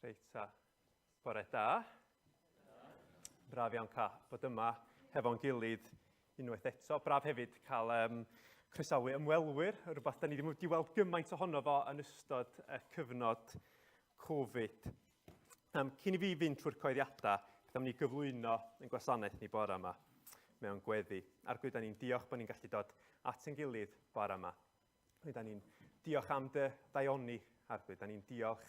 Reit ta. Bore da. Braf iawn cael bod yma hefo'n gilydd unwaith eto. Braf hefyd cael croesawu ymwelwyr, rhywbeth da ni ddim wedi weld gymaint ohono fo yn ystod y cyfnod Covid. Cyn i fi fynd trwy'r coeddiadau, beth am ni gyflwyno yn gwasanaeth ni bore yma mewn gweddi. Arglwydd, da ni'n diolch bod ni'n gallu dod at ein gilydd bore yma. Da ni'n diolch am dy ddaioni, Arglwydd. Da ni'n diolch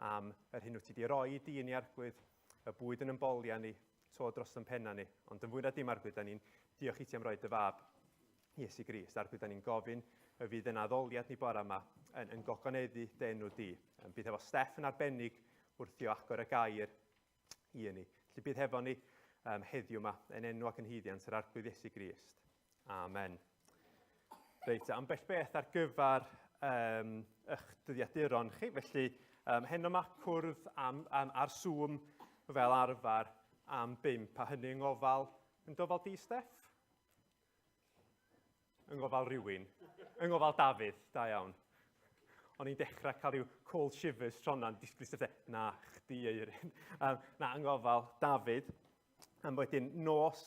am yr hyn wyt ti wedi roi di i ni, Arglwydd, y bwyd yn ymbolia ni, to dros yn penna ni. Ond yn fwy na dim, Arglwydd, da ni'n diolch i ti am roi dy fab, Iesu Grist. Arglwydd, da ni'n gofyn y fydd yn addoliad ni bore yma yn gogoneddu dy enw di. Bydd efo Steff yn arbennig wrth i o agor y gair i ni. Felly bydd hefo ni heddiw yma yn enw ac yn haeddiant yr Arglwydd Iesu Grist. Amen. Reit, ambell beth ar gyfer eich dyddiaduron chi. Felly, heno yma cwrdd ar Zoom fel arfer am 5, a hynny yng ngofal, yn gofal di, Steff? Yng ngofal rhywun. Yng ngofal Dafydd, da iawn. O'n i'n dechrau cael rhyw cold shivers trona'n disgwyl Steff, na, chdi Eirin. Na, yng ngofal Dafydd. Am wedyn nos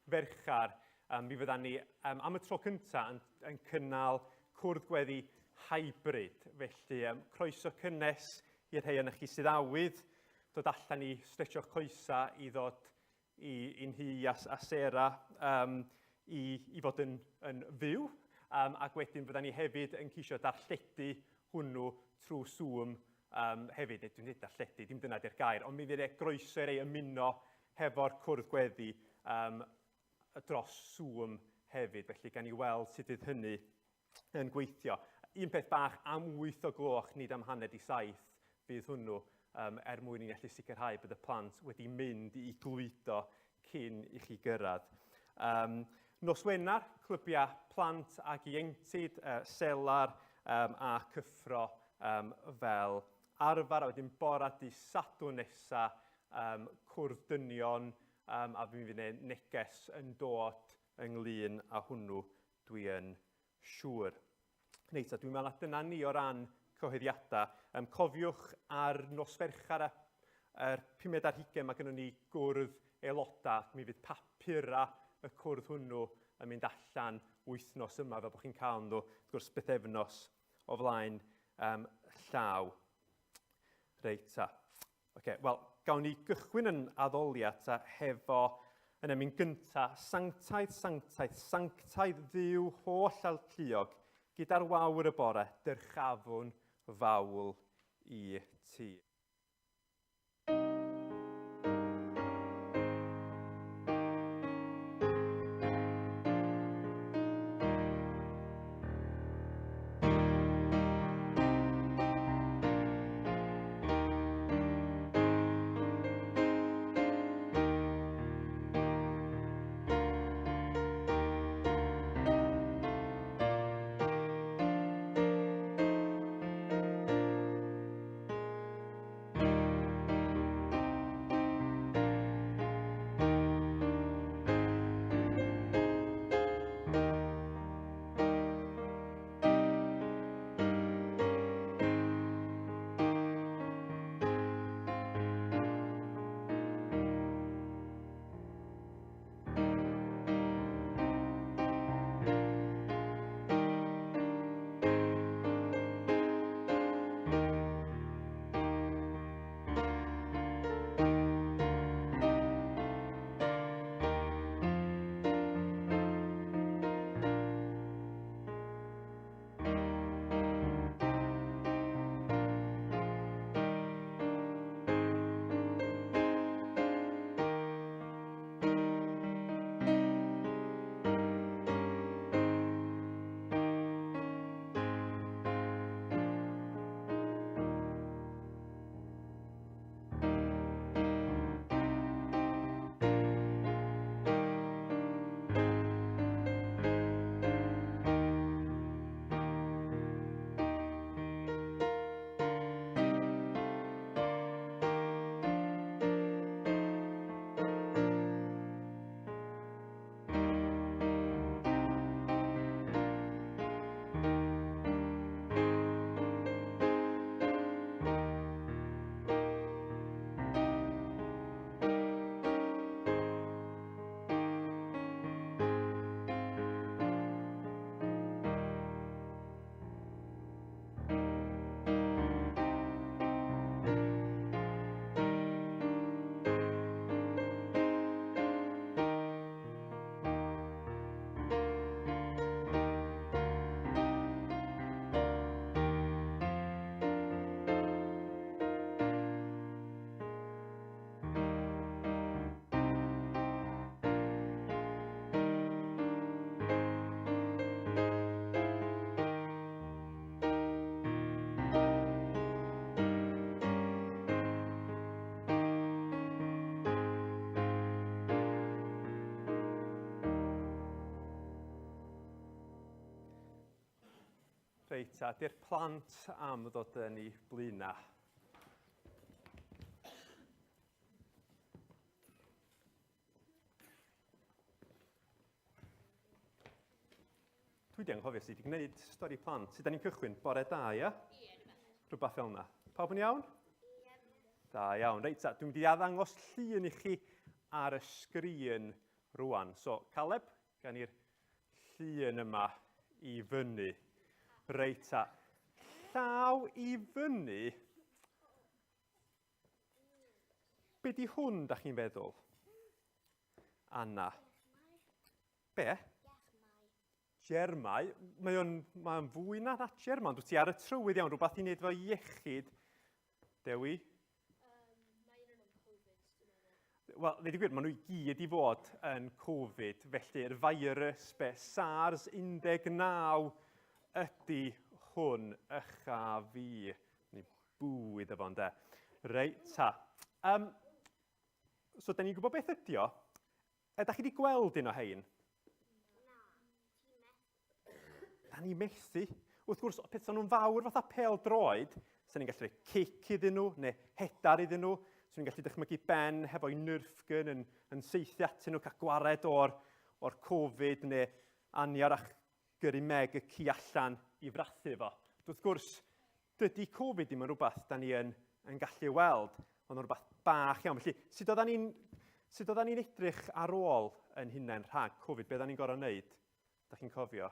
Fercher, mi fyddan ni am y tro cyntaf yn cynnal cwrdd gweddi hybrid. Felly, croeso cynnes i'r rhai ohonoch chi sydd awydd dod allan i stretcho'ch coesa i ddod i'n nhŷ a Sarah i fod yn fyw. Ac wedyn fyddan ni hefyd yn ceisio darlledu hwnnw trwy Zoom hefyd, neu dwi'n dweud darlledu, dim dyna di'r gair, ond mi fydd e groeso i rei ymuno hefo'r cwrdd gweddi dros Zoom hefyd, felly gan i weld sut fydd hynny yn gweithio. Un peth bach, am 8 o gloch, nid am 6:30, fydd hwnnw, er mwyn i ni allu sicrhau bod y plant wedi mynd i glwydo cyn i chi gyrraedd. Nos Wener, clybiau plant ac ieuenctid, selar a cyffro fel arfer, a wedyn bora dydd Sadwrn nesa, cwrdd dynion, a mi fydd yna neges yn dod ynglyn â hwnnw, dwi yn siŵr. Reit, a dwi'n meddwl na dyna ni o ran cyhoeddiadau. Cofiwch ar nos Fercher yr 25, mae gennym ni gwrdd aelodau, ac mi fydd papurau y cwrdd hwnnw yn mynd allan wythnos yma, fel bod chi'n cael nhw, wrth gwrs, bythefnos o flaen llaw. Reit, ta. Oce, wel, gawn ni gychwyn yn addoliad ta hefo yn emyn gynta, sanctaidd, sanctaidd, sanctaidd Dduw holl alluog, gyda'r wawr y bore, dyrchafwn fawl i ti. Reit ta, di'r plant am ddod yn ei blaenau. Dwi wedi anghofio sut i gwneud stori plant. Sut da ni'n cychwyn? Bore da, ia? Ie, rhywbeth. Rhywbeth fel yna. Pawb yn iawn? Ie. Da iawn. Reit ta, dwi'n mynd i addangos llun i chi ar y sgrin rwan. So, Caleb, gan i'r llun yma i fyny. Reit ta, llaw i fyny. Be di hwn, da chi'n feddwl? Anna. Be? Germau. Mae o'n mae o'n fwy na that germau, ond wyt ti ar y trywydd iawn, rhywbeth i wneud efo iechyd. Dewi? Mae un o'n Covid, dwi'n meddwl. Wel, dweud y gwir, maen nhw i gyd i fod yn Covid, felly'r virus, be, SARS-19 ydy hwn, ycha fi. Ni bw iddo fo, ynde. Reit, ta. Um, so, da ni'n gwybod beth ydi o. Ydych chi wedi gweld un o hein? Na, ti'n methu. Da ni methu. Wrth gwrs, pethau nhw'n fawr fatha pêl droed, sy'n ni'n gallu rhoi cic iddyn nhw, neu hedar iddyn nhw, sy'n ni'n gallu dychmygu Ben hefo'i Nerf gun yn, yn seithi atyn nhw, cael gwared o'r, or Covid, neu aniar a'ch gyrru Meg y ci allan i frathu fo. Wrth gwrs, dydy Covid ddim yn rhywbeth da ni yn, yn gallu weld, ond yn rhywbeth bach iawn. Felly, sut oedden ni'n sut oedden ni'n edrych ar ôl yn hunain rhag Covid? Be oedden ni'n gorfod wneud? Da chi'n cofio?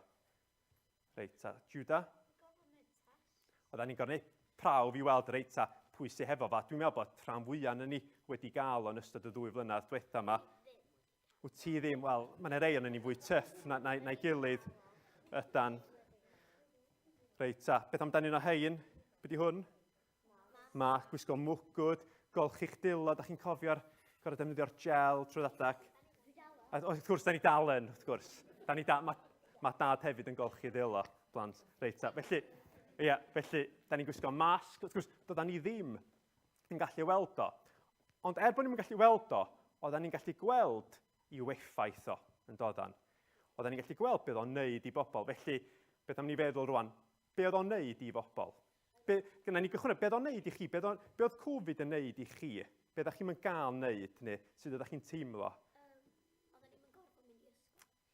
Reit, ta, Judah? Oedden ni'n gorfod gwneud prawf i weld reit ta pwy sy'n hefo fa. Dwi'n meddwl bod rhan fwyaf yn ni wedi gael o'n ystod y ddwy flynedd diwetha yma. Wyt ti ddim, wel, mae yna rei o'n ni fwy tyff na'i na, na gilydd. Ydan. Reit ta, beth amdan un o hein? Be di hwn? Ma, gwisgo mwgwd, golchi'ch dillad, da chi'n cofio'r gorau defnyddio'r gel trwy'r adag. A wrth gwrs, da ni dal yn, wrth gwrs. Da ni da, mae ma dad hefyd yn golchi ddilo, blant. Reit ta, felly, ia, felly, da ni'n gwisgo masg. Wrth gwrs, doeddan ni ddim yn gallu weld o. Ond er bod ni'n gallu weld o, oedden ni'n gallu gweld i'w effaith o, yn doeddan. Oedden ni'n gallu gweld beth o'n neud i bobl. Felly, beth am ni feddwl rwan, be oedd o'n neud i bobl? Be, gyda ni gychwyn, beth o'n neud i chi? Beth, on, be oedd Covid yn neud i chi? Be ydych chi'n gael neud, neu sut ydych chi'n teimlo? Oedden ni'n gorfod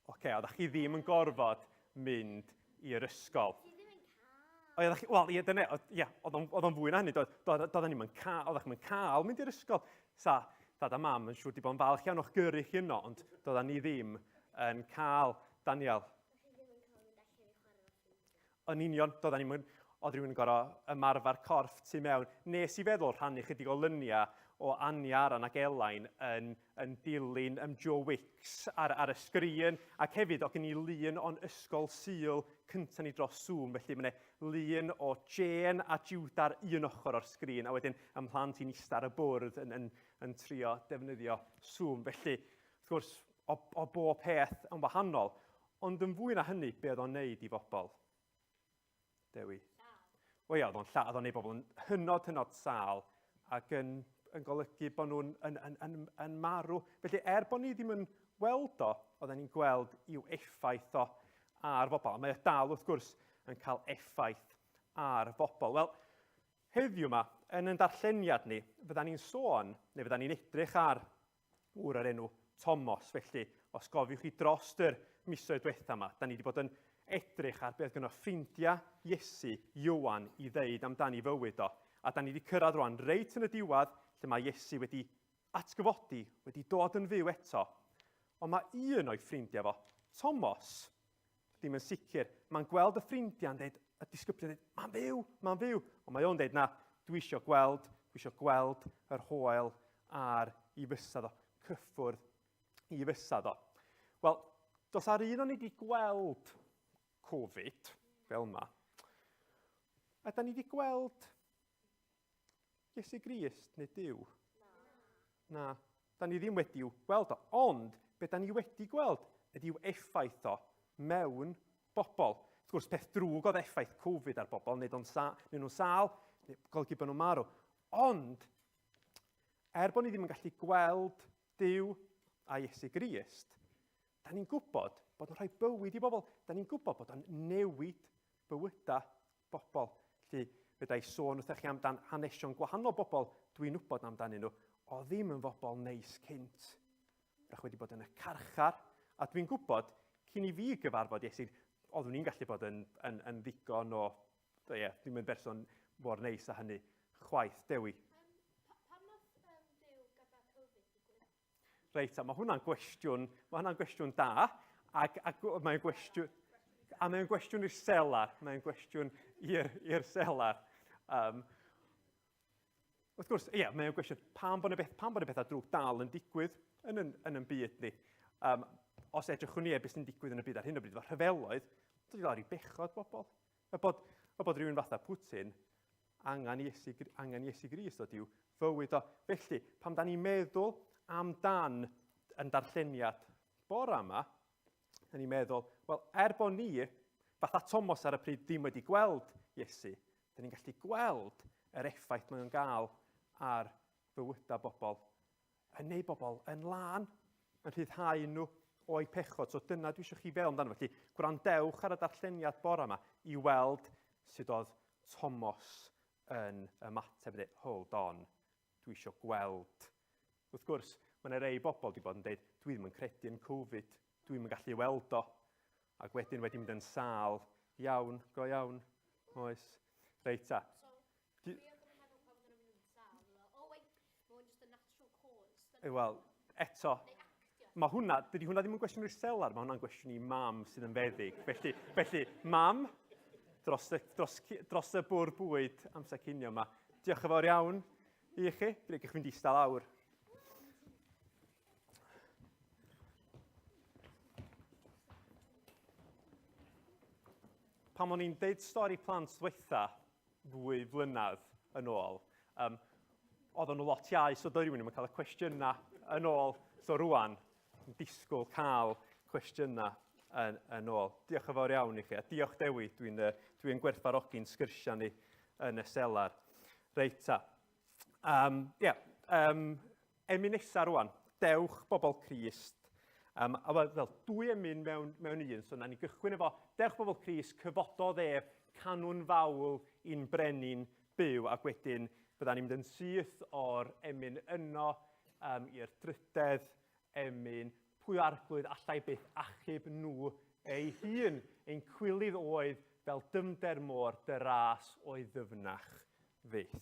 mynd i ysgol. Oce, oeddech chi ddim yn gorfod mynd i'r ysgol. Ti ddim yn cael. Oeddech chi, wel, ie, dyna, ie, oedd o'n fwy na hynny, doedden ni'n cael, oeddech chi'n cael mynd i'r ysgol. Sa, dad a mam yn siŵr di bod yn falch iawn o'ch gyrru chi yno, ond doedden ni ddim yn cael, Daniel. Yn union, doedden ni'n oedd rhywun yn gorfod ymarfer corff tu mewn. Nes i feddwl rhannu chydig o lyniau o Anya, Aran ac Elain yn, yn dilyn um, Joe Wicks ar, ar y sgrin, ac hefyd oedd gen i lun o'n ysgol Sul cyntaf ni dros Zoom, felly mae yna lun o Jane a Jude ar un ochr o'r sgrin, a wedyn ym mhlant i'n ista ar y bwrdd yn, yn, yn trio defnyddio Zoom. Felly, wrth gwrs, o, o bob peth yn wahanol, ond yn fwy na hynny, be oedd o'n neud i bobl? Dewi. O ia, oedd o'n lla, oedd o'n neud bobl yn hynod, hynod sâl ac yn, yn golygu bod nhw'n yn, yn, yn, yn marw. Felly, er bod ni ddim yn weld o, oedden ni'n gweld i'w effaith o ar bobl. A mae o dal, wrth gwrs, yn cael effaith ar bobl. Wel, heddiw yma, yn ein darlleniad ni, fydda ni'n sôn, neu fydda ni'n edrych ar gŵr o'r enw Tomos. Felly, os gofiwch chi dros yr misoedd diwetha yma, da ni wedi bod yn edrych ar beth gyda ffrindiau Iesu, Ioan, i ddeud amdani fywyd o. A da ni wedi cyrraedd rwan reit yn y diwedd lle mae Iesu wedi atgyfodi, wedi dod yn fyw eto. Ond mae un o'i ffrindiau fo, Tomos, ddim yn sicr. Mae'n gweld y ffrindiau'n dweud, y disgyblion dweud, mae'n fyw, mae'n fyw. Ond mae o'n dweud, na, dwi eisiau gweld, dwi eisiau gweld yr hoel ar i fysedd o, cyffwrdd i fysedd o. Wel, dos ar un o'n i wedi gweld Covid, fel yma, a da ni wedi gweld Iesu Grist neu Duw? Na. Da ni ddim wedi'w gweld o. Ond, be da ni wedi gweld ydy'w effaith o mewn bobl. Wrth gwrs, peth drwg oedd effaith Covid ar bobl, neu nhw'n sa, neu nhw'n sâl, neu golygu bod nhw'n marw. Ond, er bod ni ddim yn gallu gweld Duw a Iesu Grist, da ni'n gwybod bod yn rhoi bywyd i bobl. Da ni'n gwybod bod o'n newid bywydau bobl. Felly, fedra i sôn wrthych chi amdan hanesion gwahanol bobl dwi'n wybod amdanyn nhw, o ddim yn fobl neis cynt. Rach wedi bod yn y carchar, a dwi'n gwybod, cyn i fi gyfarfod Iesu, oeddwn i'n gallu bod yn, yn, yn ddigon o, ie, yeah, ddim yn berson mor neis a hynny, chwaith, Dewi. Pam nath Duw gadael Covid ddigwydd? Reit, a mae hwnna'n gwestiwn, mae hwnna'n gwestiwn da, ac, ac mae'n gwestiwn, a mae'n gwestiwn i'r selar, mae'n gwestiwn i'r selar. Um, wrth gwrs, ie, yeah, mae'n gwestiwn, pam bod y beth, pam bod y bethau drwg dal yn digwydd yn yn, yn, yn byd ni? Um, os edrychwn ni ar beth sy'n digwydd yn y byd ar hyn o bryd, fel rhyfeloedd, dod i lawr i bechod bobl. Y bod, y bod rhywun fatha Putin angen Iesu, angen Iesu Grist ddod i'w fywyd o. Felly, pam da ni'n meddwl amdan yn darlleniad bore yma, da ni'n meddwl, wel, er bod ni, fatha Thomas ar y pryd, ddim wedi gweld Iesu, da ni'n gallu gweld yr effaith mae o'n gael ar fywydau bobl yn neud bobl yn lân, yn rhyddhau nhw o'i pechod. So dyna dwi eisiau chi feddwl amdano. Felly gwrandewch ar y darlleniad bore yma i weld sut oedd Thomas yn ymateb. Dweud, hold on, dwi eisiau gweld. Wrth gwrs, mae yna rei bobl wedi bod yn dweud, dwi ddim yn credu yn Covid, dwi'n yn gallu weld o. Ac wedyn wedi mynd yn sâl iawn, go iawn, oes. Reit ta. So, be oedden nhw'n meddwl pan oedden nhw'n mynd yn sâl? Oedden nhw fel, oh wait, mae hwn just a natural cause. Wel, eto, mae hwnna, dydy hwnna ddim yn gwestiwn i'r selar, mae hwnna'n gwestiwn i mam sydd yn feddyg. Felly, felly mam, dros y, dros, dros y bwrdd bwyd amser cinio yma, diolch yn fawr iawn i chi. Dwi'n eich mynd i eistedd lawr. Pan o'n i'n deud stori plant ddiwetha, ddwy flynedd yn ôl, um, oedden nhw lot iau, so doedd rhywun ddim yn cael y cwestiynau yn ôl. So rwan, yn disgwyl cael cwestiynau yn, yn ôl. Diolch yn fawr iawn i chi, a diolch Dewi, dwi'n dwi gwerthfawrogi'n sgyrsiau ni yn y selar. Reit ta. Um, yeah, um, emyn nesa rwan, dewch bobl Crist. Um, a wel, fel dwy emyn mewn, mewn un, so na ni gychwyn efo dewch bobl Crist, cyfododd ef, canwn fawl i'n brenin byw, ac wedyn bydda ni'n mynd yn syth o'r emyn yno um, i'r drydedd emyn, pwy arglwydd allai byth achub nhw ei hun, ein cwilydd oedd fel dyfnder môr dy ras oedd ddyfnach fyth.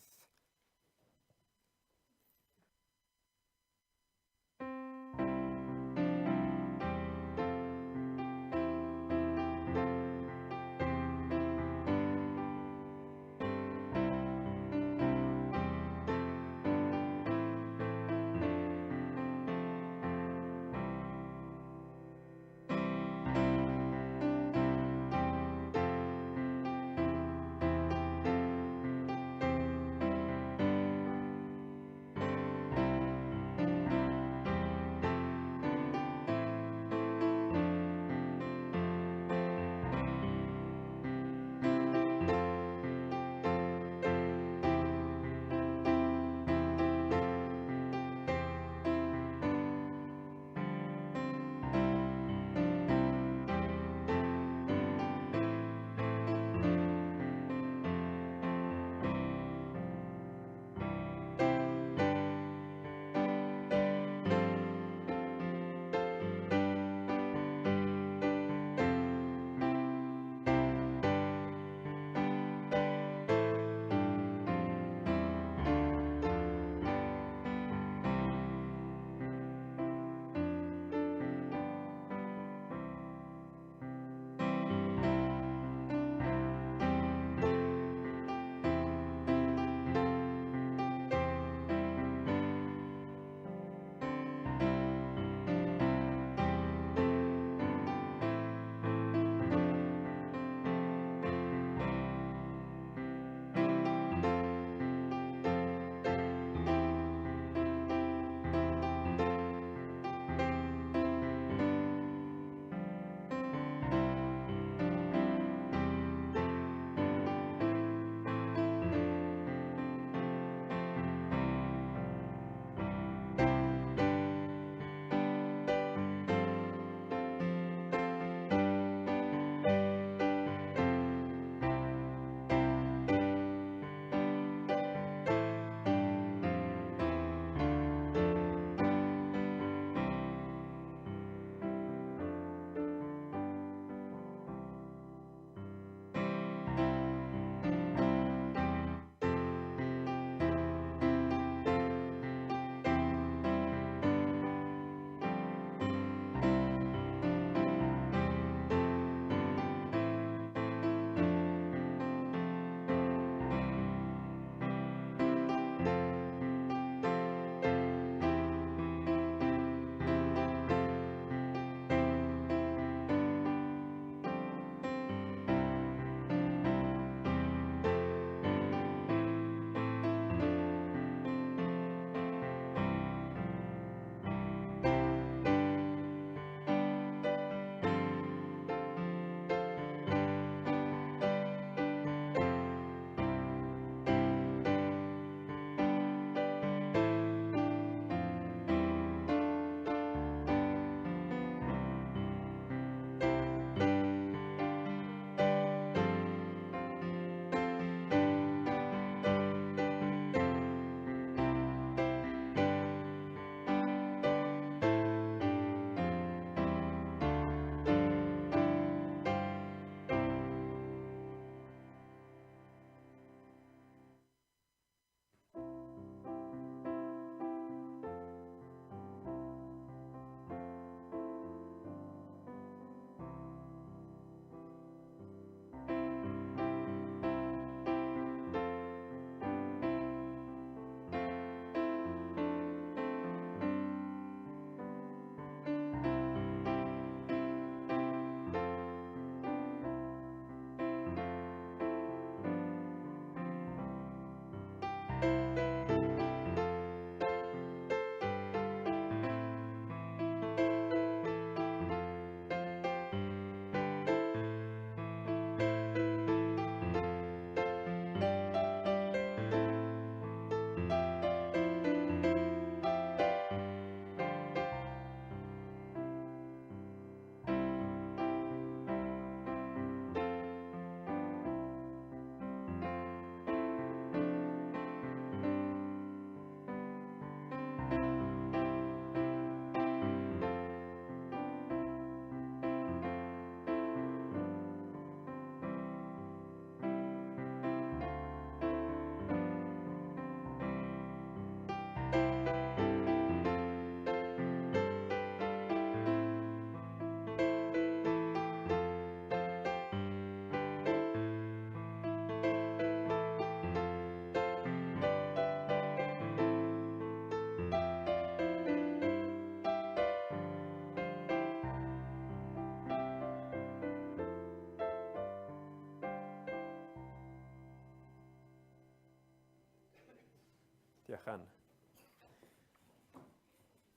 Diolch Ann.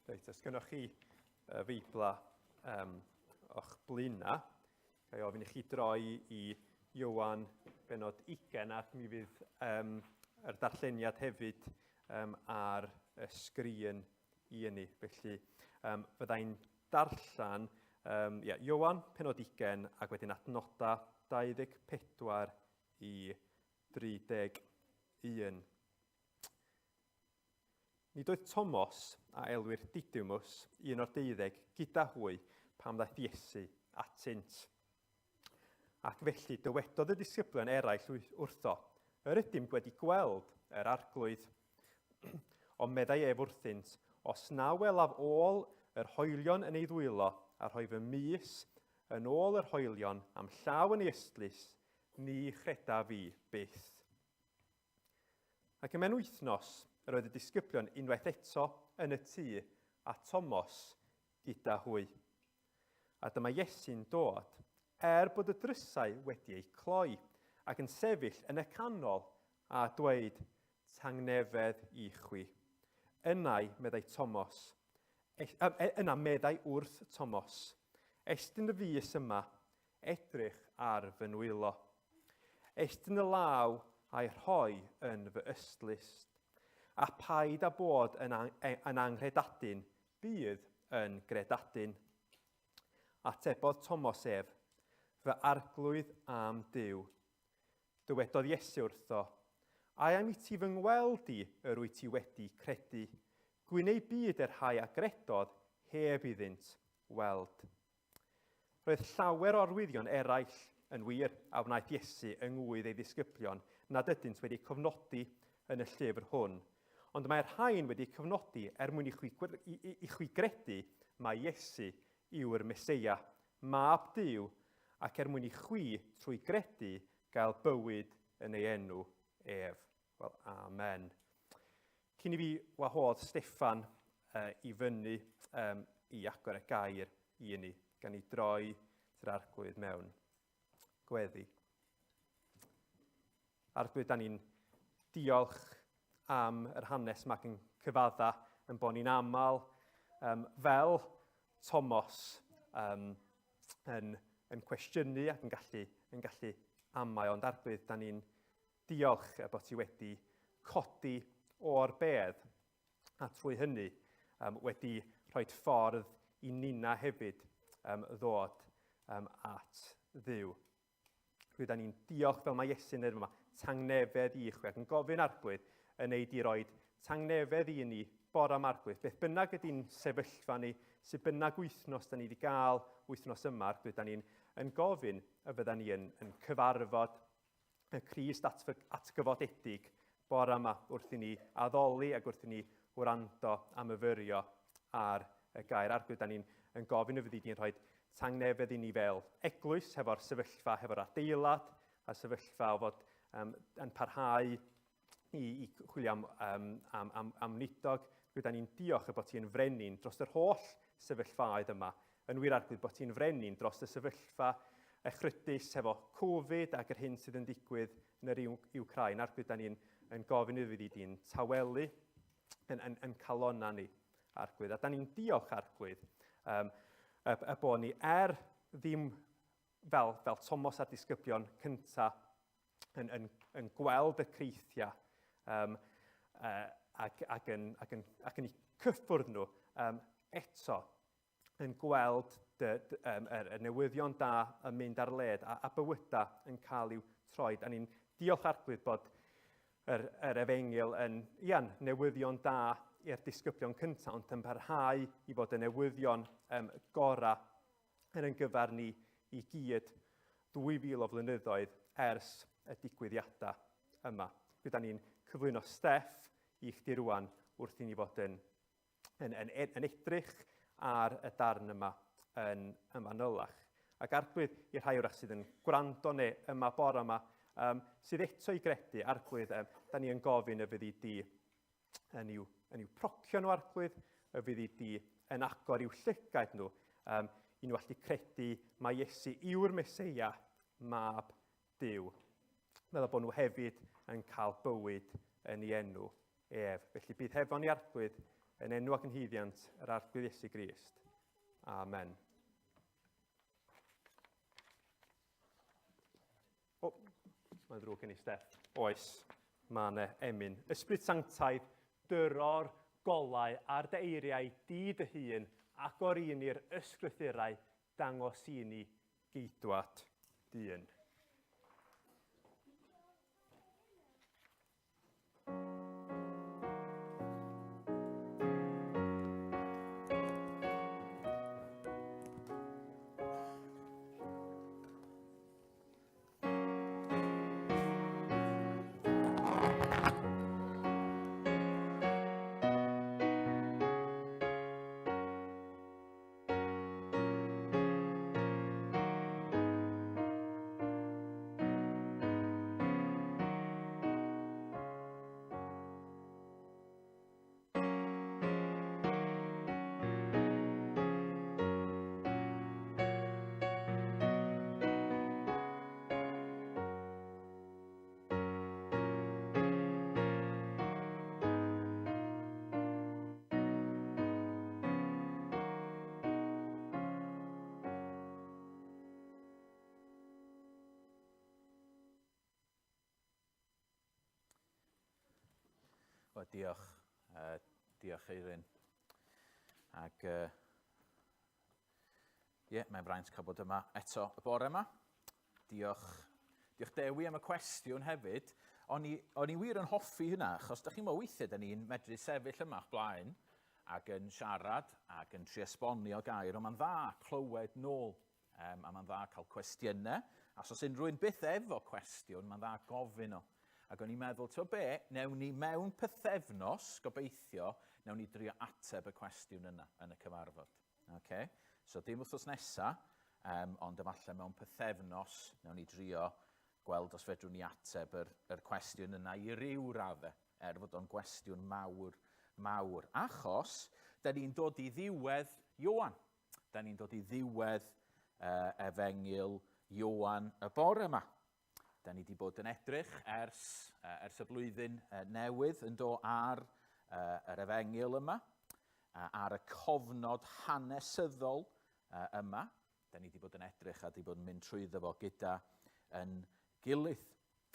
Reit, os gynnwch chi y Feibla um, o'ch blaenau, ga i ofyn i chi droi i Iowan benod 20 ac mi fydd um, yr darlleniad hefyd um, ar y sgrin i ni. Felly um, fyddai'n darllen um, yeah, Iowan penod 20 ac wedyn adnoda 24 i 31. Nid oedd Tomos, a elwir Didymus, un o'r deuddeg, gyda hwy pan ddaeth Iesu atynt. Ac felly dywedodd y disgyblion eraill wrtho, Yr ydym wedi gweld yr arglwydd. Ond meddai ef wrthynt, Os na welaf ôl yr hoelion yn ei ddwylo, a rhoi fy mys yn ôl yr hoelion a'm llaw yn ei ystlys, ni chredaf fi byth. Ac ymhen wythnos, yr oedd y disgyblion unwaith eto yn y tŷ, a Tomos gyda hwy. A dyma Iesu'n dod, er bod y drysau wedi eu cloi, ac yn sefyll yn y canol, a dweud, Tangnefedd i chwi. Ynau, meddai Tomos, e, e, yna meddai wrth Tomos, estyn y fys yma, Edrych ar fy nwylo. Estyn y law a'i rhoi yn fy ystlys. A phaid â bod yn, ang e, yn anghredadun, bydd yn gredadun. Atebodd Tomos ef, Fy arglwydd a'm Duw. Dywedodd Iesu wrtho, Ai am i ti fy ngweld i yr wyt ti wedi credu? Gwyn eu byd y rhai a gredodd heb iddynt weld. Roedd llawer o arwyddion eraill, yn wir, a wnaeth Iesu yng ngŵydd ei ddisgyblion nad ydynt wedi cofnodi yn y llyfr hwn. Ond mae'r rhain wedi cofnodi er mwyn i chwi, i, i, i chwi gredu mai Iesu yw'r Meseia, Mab Duw, ac er mwyn i chwi, trwy gredu, gael bywyd yn ei enw ef. Wel, amen. Cyn i fi wahodd Steffan uh, i fyny um, i agor y gair i ni, gan i droi ty'r arglwydd mewn gweddi. Arglwydd, da ni'n diolch am yr hanes yma ac yn cyfadda yn bod ni'n aml um, fel Tomos um, yn, yn cwestiynu ac yn gallu, yn gallu amau, ond arglwydd, da ni'n Diolch bod ti wedi codi o'r bedd a trwy hynny um, wedi rhoi ffordd i nina hefyd um, ddod um, at Dduw. Rydyn ni'n diolch fel mae Iesu'n dweud yma, tangnefedd i chwi ac yn gofyn arglwydd yn ei di roed tangnefedd i ni bora am arglwydd. Beth bynnag ydy'n sefyllfa ni, sydd bynnag wythnos da ni wedi gael wythnos yma, arglwydd, da ni'n yn gofyn y fydda ni yn, yn cyfarfod y Crist atgyfodedig bore yma wrth i ni addoli ac wrth i ni wrando a myfyrio ar y gair arglwydd. Da ni'n yn gofyn y fyddi di'n rhoi tangnefedd i ni fel eglwys hefo'r sefyllfa, hefo'r adeilad, a sefyllfa o fod um, yn parhau i, i chwilio am, um, am, am, am wneudog. Rydyn ni'n diolch y bod ti'n frenin dros yr holl sefyllfaoedd yma. Yn wir arglwydd bod ti'n frenin dros y sefyllfa echrydus hefo Covid ac yr hyn sydd yn digwydd yn yr Iwcrain. Arglwydd, da ni'n yn gofyn iddi fi di'n tawelu yn, yn, yn calonna ni, arglwydd. A da ni'n diolch, arglwydd, um, y, y bod ni er ddim fel, fel Tomos a'r disgyblion cyntaf yn, yn, yn gweld y creithiau um, uh, ac, ac, yn, ac, yn, ac yn eu cyffwrdd nhw um, eto yn gweld dy, dy, um, y, y newyddion da yn mynd ar led a, a bywydau yn cael i'w troed. A ni'n diolch arglwydd bod yr, yr efengyl yn, ian, newyddion da i'r disgyblion cyntaf, ond yn parhau i fod y newyddion um, gorau yn ein gyfer ni i gyd 2,000 o flynyddoedd ers y digwyddiadau yma. Gyda ni'n cyflwyno Steff i chdi rwan wrth i ni fod yn, yn, yn, yn edrych ar y darn yma yn, yn fanylach. Ac arglwydd i'r rhai wrach sydd yn gwrando neu yma bore yma, um, sydd eto i gredu, arglwydd, um, da ni yn gofyn y fyddi di yn i'w, yn i'w procio nhw arglwydd, y fyddi di yn agor i'w llygaid nhw, um, i nhw allu credu mai Iesu yw'r Meseia, mab Duw. Meddwl bod nhw hefyd yn cael bywyd yn ei enw ef. Felly bydd hefo ni Arglwydd yn enw ac yn haeddiant yr Arglwydd Iesu Grist. Amen. O, mae'n ddrwg gen i, Steff. Oes, mae yna emyn. Ysbryd Sanctaidd, dyro'r golau ar dy eiriau di dy hun, agor i ni'r ysgrythurau, dangos i ni geidwad dyn. Wel, diolch. Diolch, Eirin. Ac, ie, mae'n fraint cael bod yma eto y bore yma. Diolch, diolch Dewi am y cwestiwn hefyd. O'n i, o'n i wir yn hoffi hynna, achos da chi'n meddwl weithiau, da ni'n medru sefyll yma o'ch blaen ac yn siarad ac yn trio esbonio gair, ond mae'n dda clywed nôl, um, a mae'n dda cael cwestiynau. A os oes unrhyw un byth efo cwestiwn, mae'n dda gofyn o. Ac o'n i'n meddwl, ti'n be, newn ni mewn pythefnos, gobeithio, newn ni drio ateb y cwestiwn yna yn y cyfarfod. Okay? So dim wythnos nesa, um, ond efallai mewn pythefnos, newn ni drio gweld os fedrwn ni ateb yr, yr cwestiwn yna i ryw raddau, er fod o'n gwestiwn mawr, mawr. Achos, da ni'n dod i ddiwedd Ioan. Da ni'n dod i ddiwedd uh, efengyl Ioan y bore yma. Da ni wedi bod yn edrych ers, uh, ers y blwyddyn uh, newydd yn do ar uh, yr efengyl yma, uh, ar y cofnod hanesyddol uh, yma. Da ni wedi bod yn edrych a wedi bod yn mynd trwyddo fo gyda yn gilydd.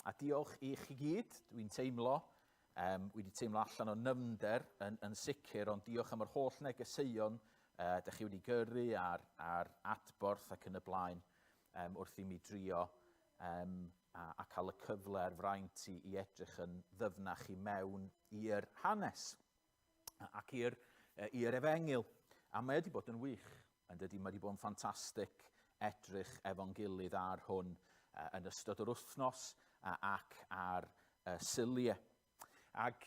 A diolch i chi gyd, dwi'n teimlo, um, wedi teimlo allan o nyfnder yn, yn sicr, ond diolch am yr holl negeseuon uh, da chi wedi gyrru a'r, ar adborth ac yn y blaen um, wrth i mi drio um, a, a cael y cyfle a'r fraint i, i edrych yn ddyfnach i mewn i'r hanes ac i'r i'r efengyl. A mae wedi bod yn wych, yn dydy, mae wedi bod yn ffantastig edrych efo'n gilydd ar hwn yn ystod yr wythnos ac ar Suliau. Ac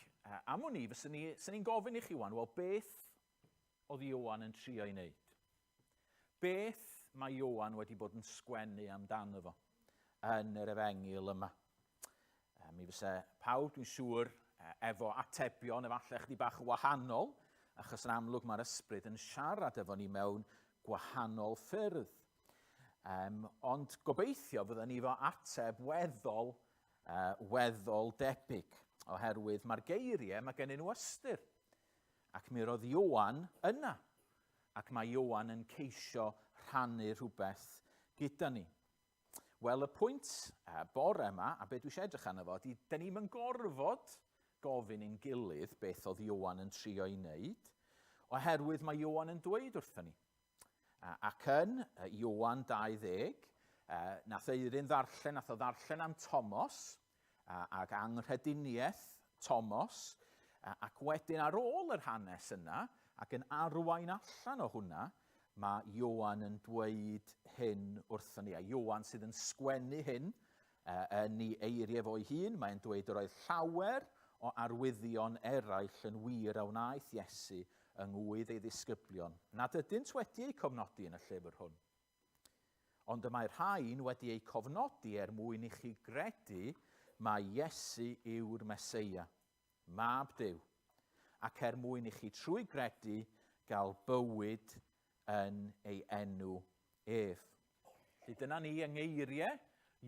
am wn i, fyswn ni, ni'n gofyn i chi wan, wel beth oedd Ioan yn trio ei wneud? Beth mae Ioan wedi bod yn sgwennu amdano fo yn yr efengyl yma? Mi fysa pawb, dwi'n siŵr, efo atebion efallai chydig bach wahanol, achos yn amlwg mae'r ysbryd yn siarad efo ni mewn gwahanol ffyrdd. Um, ond gobeithio fydden ni efo ateb weddol, uh, weddol debyg, oherwydd mae'r geiriau, mae gennyn nhw ystyr. Ac mi roedd Ioan yna. Ac mae Ioan yn ceisio rhannu rhywbeth gyda ni. Wel, y pwynt bore yma, a beth dwi eisiau edrych arno fo, ydy, da ni'n mynd gorfod gofyn i'n gilydd beth oedd Ioan yn trio ei wneud, oherwydd mae Ioan yn dweud wrthyn ni. Ac yn Ioan 20, nath Eirin ddarllen, nath o ddarllen am Tomos, ac anghrediniaeth Tomos, ac wedyn ar ôl yr hanes yna, ac yn arwain allan o hwnna, mae Ioan yn dweud hyn wrthon ni. A Ioan sydd yn sgwennu hyn yn ei eiriau fo'i hun, mae'n dweud yr oedd llawer o arwyddion eraill yn wir a wnaeth Iesu yng ngwydd ei ddisgyblion, nad ydynt wedi eu cofnodi yn y llyfr hwn. Ond y mae'r rhain wedi eu cofnodi er mwyn i chi gredu mai Iesu yw'r Meseia, Mab Duw, ac er mwyn i chi trwy gredu gael bywyd yn ei enw ef. Felly dyna ni yng ngeiriau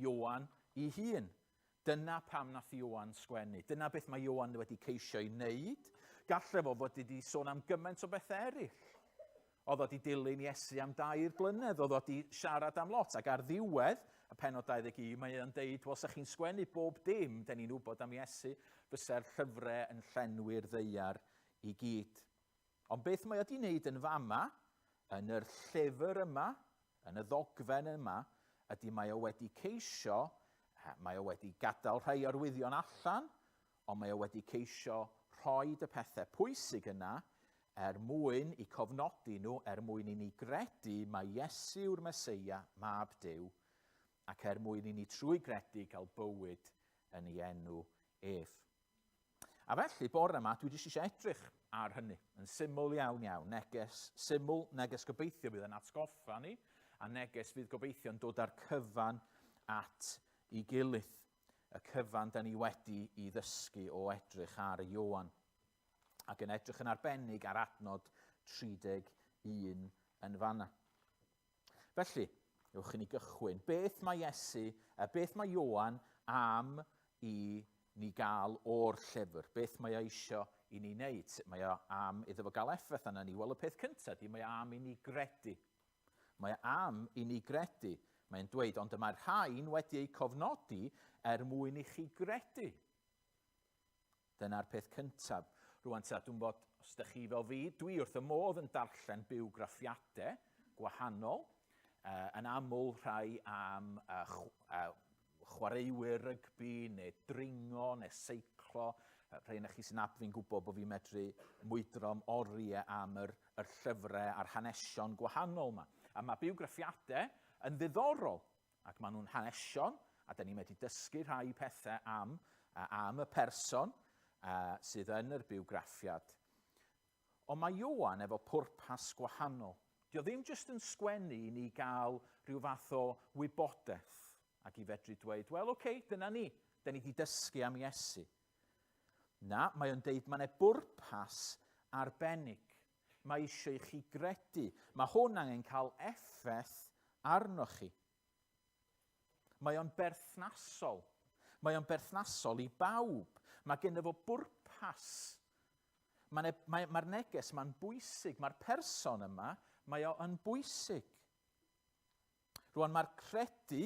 Ioan ei hun. Dyna pam nath Ioan sgwennu. Dyna beth mae Ioan wedi ceisio ei wneud. Galle fo fod wedi sôn am gymaint o bethau eraill. Oedd o wedi dilyn Iesu am dair blynedd, oedd o wedi siarad am lot, ac ar ddiwedd y penod 21, mae o'n deud, wel, sa chi'n sgwennu bob dim, den ni'n wybod am Iesu, fysa'r llyfrau yn llenwi'r ddeiar i gyd. Ond beth mae o wedi wneud yn fama, yn yr llyfr yma, yn y ddogfen yma, ydy mae o wedi ceisio, mae o wedi gadael rhai arwyddion allan, ond mae o wedi ceisio rhoi y pethau pwysig yna er mwyn i cofnodi nhw, er mwyn i ni gredu mai Iesu yw'r Meseia, Mab Duw, ac er mwyn i ni trwy gredu gael bywyd yn ei enw ef. A felly, bore yma, dwi jyst eisiau edrych ar hynny, yn syml iawn iawn. Neges syml, neges gobeithio fydd yn atgoffa ni, a neges fydd gobeithio yn dod â'r cyfan at ei gilydd. Y cyfan da ni wedi i ddysgu o edrych ar Ioan. Ac yn edrych yn arbennig ar adnod 31 yn fanna. Felly, ewch i ni gychwyn. Beth mae Iesu, beth mae Ioan am i ni gael o'r llyfr? Beth mae o eisiau i ni wneud? Sut mae o am iddo fo gael effaith arna ni? Wel, y peth cyntaf di, mae o am i ni gredu. Mae o am i ni gredu. Mae'n dweud, ond y mae'r rhain wedi eu cofnodi er mwyn i chi gredu. Dyna'r peth cyntaf. Rwan ta, dwi'n bod, os ydych chi fel fi, dwi wrth y modd yn darllen bywgraffiadau gwahanol, uh, yn aml rhai am uh, ch uh, chwaraewyr rygbi neu dringo neu seiclo. Rhai yna chi sy'n ab fi'n gwybod bod fi'n medru mwydro am oriau am yr, yr llyfrau a'r hanesion gwahanol yma. A mae bywgraffiadau yn ddiddorol. Ac maen nhw'n hanesion, a da ni'n medru dysgu rhai pethau am, am y person uh, sydd yn yr bywgraffiad. Ond mae Ioan efo pwrpas gwahanol. Dio ddim jyst yn sgwennu i ni gael rhyw fath o wybodaeth ac i fedru dweud, wel, oce, okay, dyna ni, da ni wedi dysgu am Iesu. Na, mae o'n deud mae yna bwrpas arbennig. Mae eisiau i chi gredu. Mae hwn angen cael effaith arnoch chi. Mae o'n berthnasol. Mae o'n berthnasol i bawb. Mae gen fo bwrpas. Mae'r mae, mae neges mae'n bwysig. Mae'r person yma, mae o yn bwysig. Rwan mae'r credu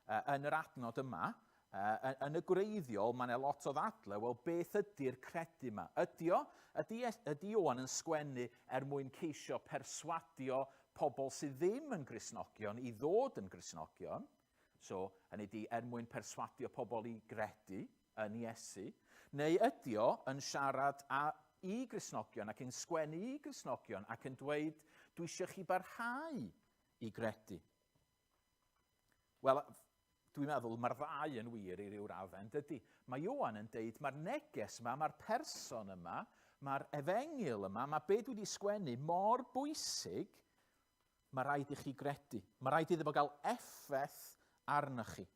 uh, yn yr adnod yma, uh, yn y gwreiddiol, mae yna lot o ddadle, wel beth ydy'r credu yma? Ydy o? Ydy, ydy Ioan yn sgwennu er mwyn ceisio perswadio pobl sydd ddim yn Gristnogion i ddod yn Gristnogion? So, hynny ydy, er mwyn perswadio pobl i gredu yn Iesu, neu ydy o yn siarad â i Gristnogion ac yn sgwennu i Gristnogion ac yn dweud, dwi eisiau chi barhau i gredu? Wel, dwi'n meddwl mae'r ddau yn wir i ryw raddau, yn dydy? Mae Ioan yn deud mae'r neges yma, mae'r person yma, mae'r efengyl yma, mae be dwi wedi sgwennu mor bwysig, mae rhaid i chi gredu. Mae rhaid iddo fo gael effaith arnoch chi.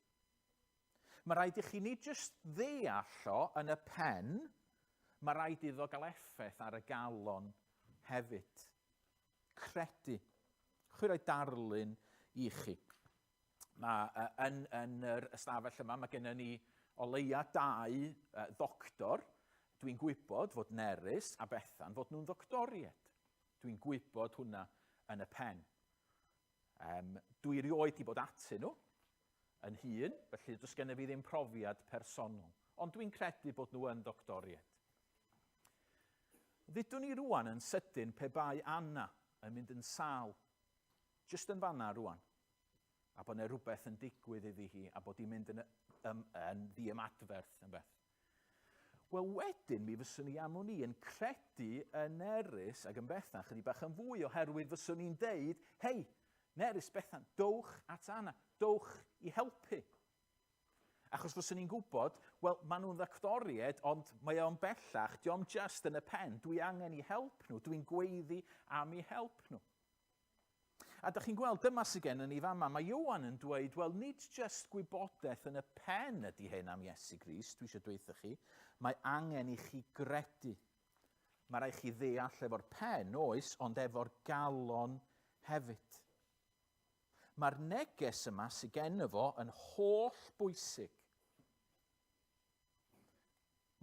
Mae rhaid i chi nid jyst ddeall o yn y pen, mae rhaid iddo gael effaith ar y galon hefyd. Credu. Chwi roi darlun i chi. Mae, uh, yn, yn yr ystafell yma, mae gennym ni o leia dau uh, ddoctor. Dwi'n gwybod fod Nerys a Bethan fod nhw'n ddoctoried. Dwi'n gwybod hwnna yn y pen. Um, dwi erioed wedi bod atyn nhw yn hun, felly does gennym fi ddim profiad personol. Ond dwi'n credu bod nhw yn ddoctoried. Ddudwn ni rwan yn sydyn pe bai Anna yn mynd yn sâl, jyst yn fanna rwan, a bod yna rhywbeth yn digwydd iddi hi a bod hi'n mynd yn, yn, yn ddiymadferth yn beth. Wel wedyn mi fyswn i am wn i yn credu yn Nerys ac yn Bethan chydig bach yn fwy oherwydd fyswn i'n deud, hei, Nerys, Bethan, dowch at Anna, dowch i helpu. Achos fyswn i'n gwybod, wel, maen nhw'n ddoctoried, ond mae o'n bellach, dio'm just yn y pen, dwi angen i help nhw, dwi'n gweiddi am i help nhw. A da chi'n gweld, dyma sydd gen ni fama. Mae Ioan yn dweud, wel, nid just gwybodaeth yn y pen ydy hyn am Iesu Grist, dwi eisiau dweud chi, mae angen i chi gredu. Mae rhaid chi ddeall efo'r pen, oes, ond efo'r galon hefyd. Mae'r neges yma sydd gen fo yn holl bwysig.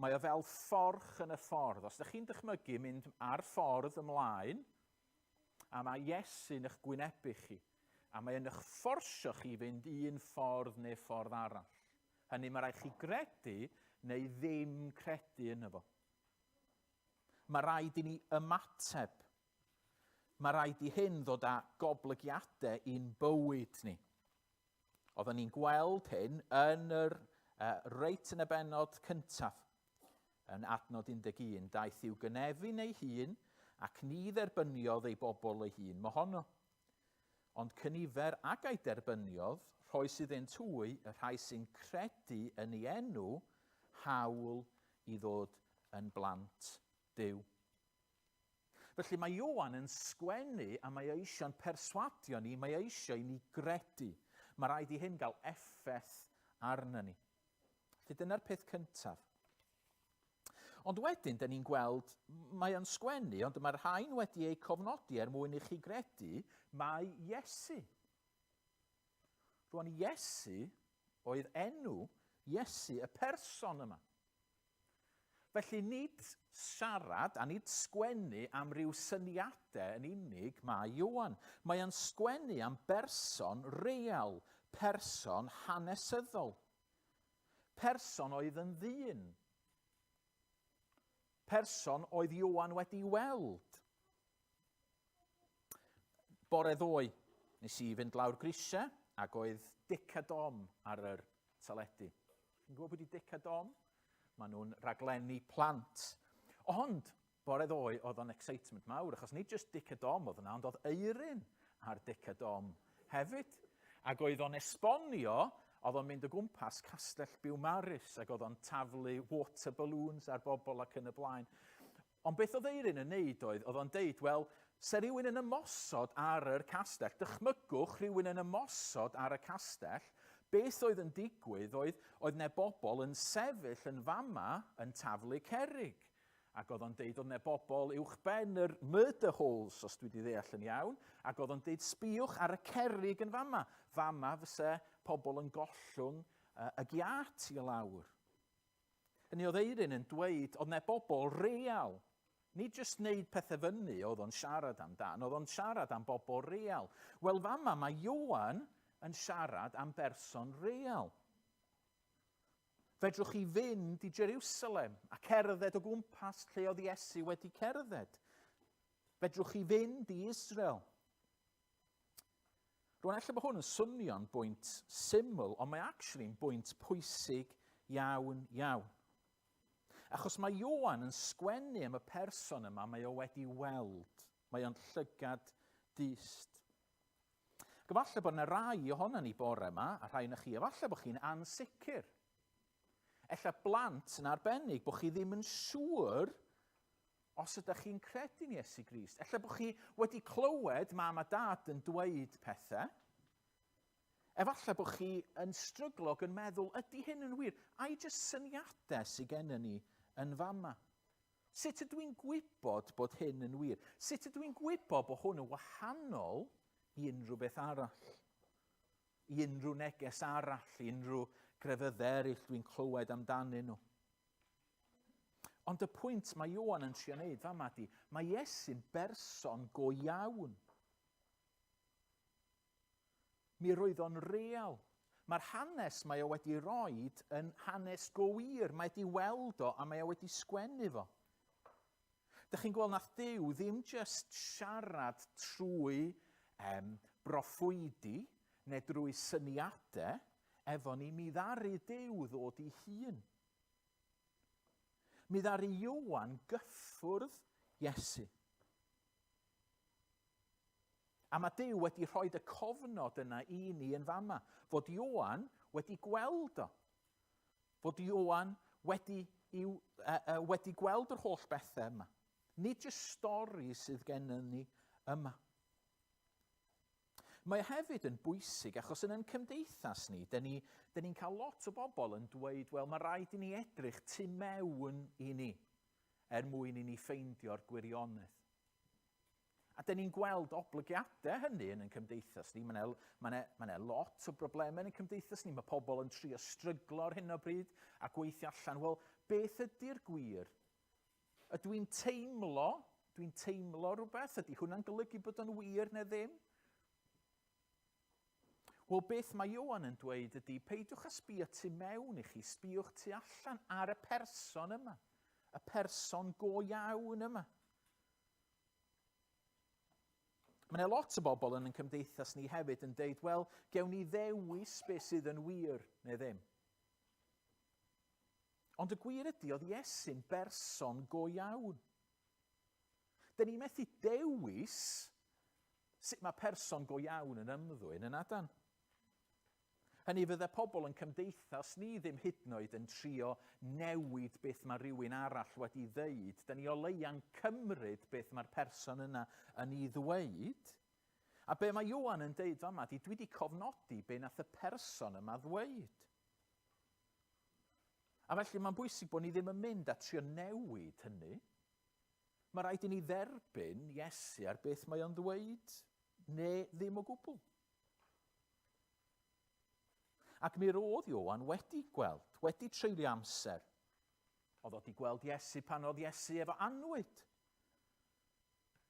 Mae o fel fforch yn y ffordd. Os ydych chi'n dychmygu mynd ar ffordd ymlaen, a mae Iesu'n eich gwynebu chi, a mae yn eich fforsio chi fynd un ffordd neu ffordd arall. Hynny mae rhaid chi gredu neu ddim credu yno fo. Mae rhaid i ni ymateb. Mae rhaid i hyn ddod â goblygiadau i'n bywyd ni. Oedden ni'n gweld hyn yn yr, uh, reit yn y bennod cyntaf, yn adnod 11, daeth i'w gynefin ei hun ac ni dderbyniodd ei bobl ei hun mohono. Ond cynifer ag a'i derbyniodd, rhoes iddynt hwy, y rhai sy'n credu yn ei enw, hawl i ddod yn blant Duw. Felly mae Ioan yn sgwennu a mae o eisiau'n perswadio ni, mae o eisiau i ni gredu. Mae rhaid i hyn gael effaith arna ni. Felly dyna'r peth cyntaf. Ond wedyn, da ni'n gweld, mae o'n sgwennu, ond mae'r rhain wedi eu cofnodi er mwyn i chi gredu mae Iesu. Rwan, Iesu oedd enw Iesu, y person yma. Felly nid siarad a nid sgwennu am ryw syniadau yn unig mae Ioan. Mae o'n sgwennu am berson real, person hanesyddol. Person oedd yn ddyn. Person oedd Ioan wedi weld. Bore ddoe, nes i fynd lawr grisiau ac oedd Dic a Dom ar yr teledu. Chi'n gwybod pwy di Dic a Dom? Maen nhw'n raglenni plant. Ond, bore ddoe, oedd o'n excitement mawr, achos nid just Dic a Dom oedd yna, ond oedd Eirin ar Dic a Dom hefyd. Ac oedd o'n esbonio, oedd o'n mynd o gwmpas Castell Biwmaris, ac oedd o'n taflu water balloons ar bobl ac yn y blaen. Ond beth oedd Eirin yn neud oedd, oedd o'n deud, wel, se rhywun yn ymosod ar yr castell, dychmygwch rhywun yn ymosod ar y castell, beth oedd yn digwydd oedd, oedd ne bobl yn sefyll yn fama yn taflu cerrig. Ac oedd o'n deud oedd ne bobl uwch ben yr murder holes, os dwi wedi ddeall yn iawn, ac oedd o'n deud sbïwch ar y cerrig yn fama. Fama fyse pobl yn gollwng y giât i lawr. Hynny oedd Eirin yn dweud, oedd 'na bobl real. Nid jyst wneud pethau fyny oedd o'n siarad amdan, oedd o'n siarad am bobl real. Wel fama mae Ioan yn siarad am berson real. Fedrwch chi fynd i Jerusalem a cerdded o gwmpas lle oedd Iesu wedi cerdded. Fedrwch chi fynd i Israel. Rwan, ella bod hwn yn swnio'n bwynt syml, ond mae actually'n bwynt pwysig iawn, iawn. Achos mae Ioan yn sgwennu am y person yma mae o wedi weld. Mae o'n llygad dyst. Ac efallai bod yna rai ohono ni bore yma, a rhai yna chi, efallai bod chi'n ansicr. Ella blant yn arbennig, bod chi ddim yn siŵr os ydych chi'n credu'n Iesu Grist. Ella bod chi wedi clywed mam a dad yn dweud pethau. Efallai bod chi yn stryglo ac yn meddwl, ydy hyn yn wir? Ai jyst syniadau sydd gennym ni yn fama? Sut ydw i'n gwybod bod hyn yn wir? Sut ydw i'n gwybod bod hwn yn wahanol i unrhyw beth arall? I unrhyw neges arall, i unrhyw grefyddau eraill dwi'n clywed amdanyn nhw? Ond y pwynt mae Ioan yn trio wneud fama di, mae Iesu'n berson go iawn. Mi roedd o'n real. Mae'r hanes mae o wedi roed yn hanes go wir. Mae wedi weld o a mae o wedi sgwennu fo. Dych chi'n gweld nath Duw ddim just siarad trwy um, broffwydi neu drwy syniadau efo ni, mi ddaru Duw ddod i hun. Mi ddaru Ioan gyffwrdd Iesu. A mae Duw wedi rhoi y cofnod yna i ni yn fama, fod Ioan wedi gweld o. Fod Ioan wedi, i'w, uh, uh, wedi gweld yr holl bethau yma. Nid jyst stori sydd gennym ni yma. Mae o hefyd yn bwysig achos yn ein cymdeithas ni, dyn ni, dyn ni'n cael lot o bobl yn dweud, wel, mae rhaid i ni edrych tu mewn i ni er mwyn i ni ffeindio'r gwirionedd. A dyn ni'n gweld oblygiadau hynny yn ein cymdeithas ni. Mae yna ma ma lot o broblemau yn ein cymdeithas ni. Mae pobl yn trio stryglo ar hyn o bryd a gweithio allan, wel, beth ydy'r gwir? Ydw i'n teimlo, dwi'n teimlo rhywbeth? Ydy hwnna'n golygu bod o'n wir neu ddim? Wel, beth mae Ioan yn dweud ydy, peidiwch â sbio tu mewn i chi, sbïwch tu allan ar y person yma, y person go iawn yma. Mae yna lot o bobl yn ein cymdeithas ni hefyd yn deud, wel, gewn ni ddewis beth sydd yn wir neu ddim. Ond y gwir ydy, oedd Iesu'n berson go iawn. Dyn ni methu dewis sut mae person go iawn yn ymddwyn yn adan. Hynny fydde pobl yn cymdeithas ni ddim hyd yn oed yn trio newid beth mae rhywun arall wedi ddeud. Dyn ni o leia'n cymryd beth mae'r person yna yn ei ddweud. A be mae Ioan yn deud fama di, dwi wedi cofnodi be nath y person yma ddweud. A felly mae'n bwysig bod ni ddim yn mynd a trio newid hynny. Mae rhaid i ni dderbyn Iesu ar beth mae o'n ddweud, neu ddim o gwbl. Ac mi roedd Ioan wedi gweld, wedi treulio amser. Oedd o wedi gweld Iesu pan oedd Iesu efo annwyd.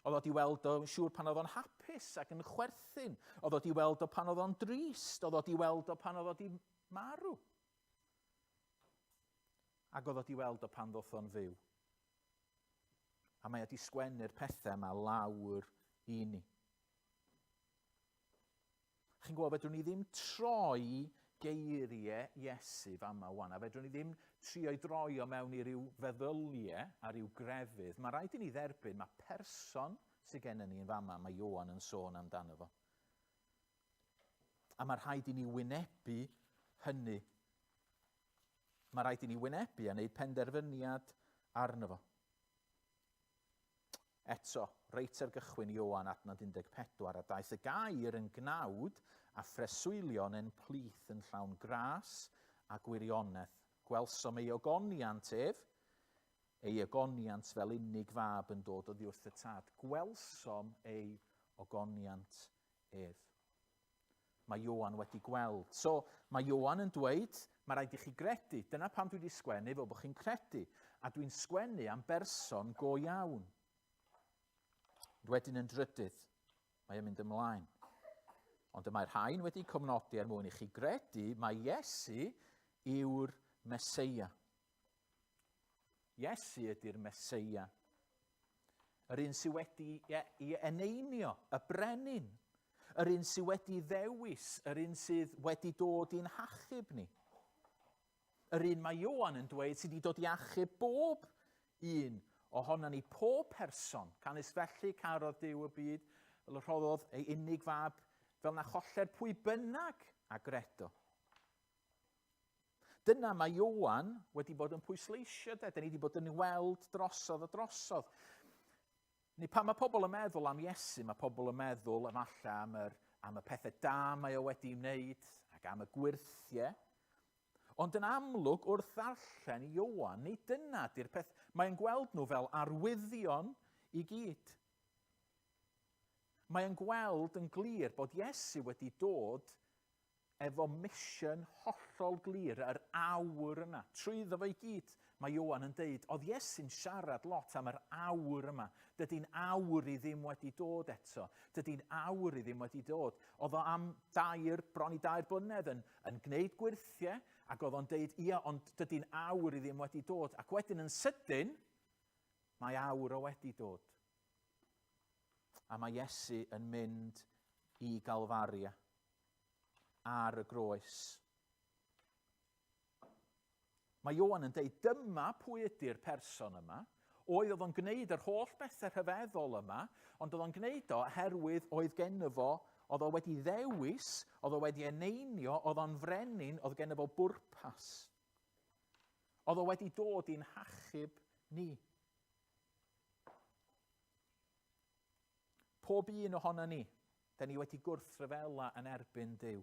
Oedd o wedi weld o'n siŵr pan oedd o'n hapus ac yn chwerthin. Oedd o wedi weld o pan oedd o'n drist. Oedd o wedi weld o pan oedd o wedi marw. Ac oedd o wedi weld o pan ddoth o'n fyw. A mae o wedi sgwennu'r pethau yma lawr i ni. Chi'n gwybod, fedrwn ni ddim troi geiriau Iesu fama wan, a fedrwn ni ddim trio i droi o mewn i ryw feddyliau a ryw grefydd. Mae rhaid i ni dderbyn, mae person sydd gennym ni yn fama, mae Ioan yn sôn amdano fo. A mae rhaid i ni wynebu hynny. Mae rhaid i ni wynebu a wneud penderfyniad arno fo. Eto, reit ar gychwyn Ioan adnod 14, a daeth y gair yn gnawd a phreswylio yn ein plith yn llawn gras a gwirionedd. Gwelsom ei ogoniant ef, ei ogoniant fel unig fab yn dod oddi wrth y Tad. Gwelsom ei ogoniant ef. Mae Ioan wedi gweld. So, mae Ioan yn dweud, mae rhaid i chi gredu. Dyna pam dwi wedi sgwennu, fel bod chi'n credu. A dwi'n sgwennu am berson go iawn. Wedyn yn drydydd, mae o'n mynd ymlaen. Ond y mae'r rhain wedi cofnodi er mwyn i chi gredu mae Iesu yw'r Meseia. Iesu ydy'r Meseia. Yr un sydd wedi ei eneinio, y brenin. Yr un sydd wedi ddewis, yr un sydd wedi dod i'n hachub ni. Yr un mae Ioan yn dweud sydd wedi dod i achub bob un ohono ni, pob person. Canys felly carodd Duw y byd, fel y rhoddodd ei unig fab, fel na choller pwy bynnag a gredo. Dyna mae Ioan wedi bod yn pwysleisio de. Da ni wedi bod yn weld drosodd a drosodd. Neu pan mae pobl yn meddwl am Iesu, mae pobl yn meddwl efallai am, yr, am y pethau da mae o wedi wneud ac am y gwyrthiau. Ond yn amlwg, wrth ddarllen Ioan, nid dyna di'r peth. Mae'n gweld nhw fel arwyddion i gyd. Mae'n gweld yn glir bod Iesu wedi dod efo mission hollol glir, yr awr yna. Trwyddo fo i gyd, mae Ioan yn deud, oedd Iesu'n siarad lot am yr awr yma. Dydy'n awr i ddim wedi dod eto. Dydy'n awr i ddim wedi dod. Oedd o am dair, bron i dair blynedd yn, yn gwneud gwyrthiau, ac oedd o'n deud, ia, ond dydy'n awr i ddim wedi dod. Ac wedyn yn sydyn, mae awr o wedi dod. A mae Iesu yn mynd i Galfaria ar y groes. Mae Ioan yn deud, dyma pwy ydy'r person yma. Oedd oedd o'n gwneud yr holl bethau rhyfeddol yma, ond oedd o'n gwneud o oherwydd oedd genno fo, oedd o wedi ddewis, oedd o wedi eneinio, oedd o'n frenin, oedd genno fo bwrpas. Oedd o wedi dod i'n hachub ni. Pob un ohono ni, da ni wedi gwrthryfela yn erbyn Duw.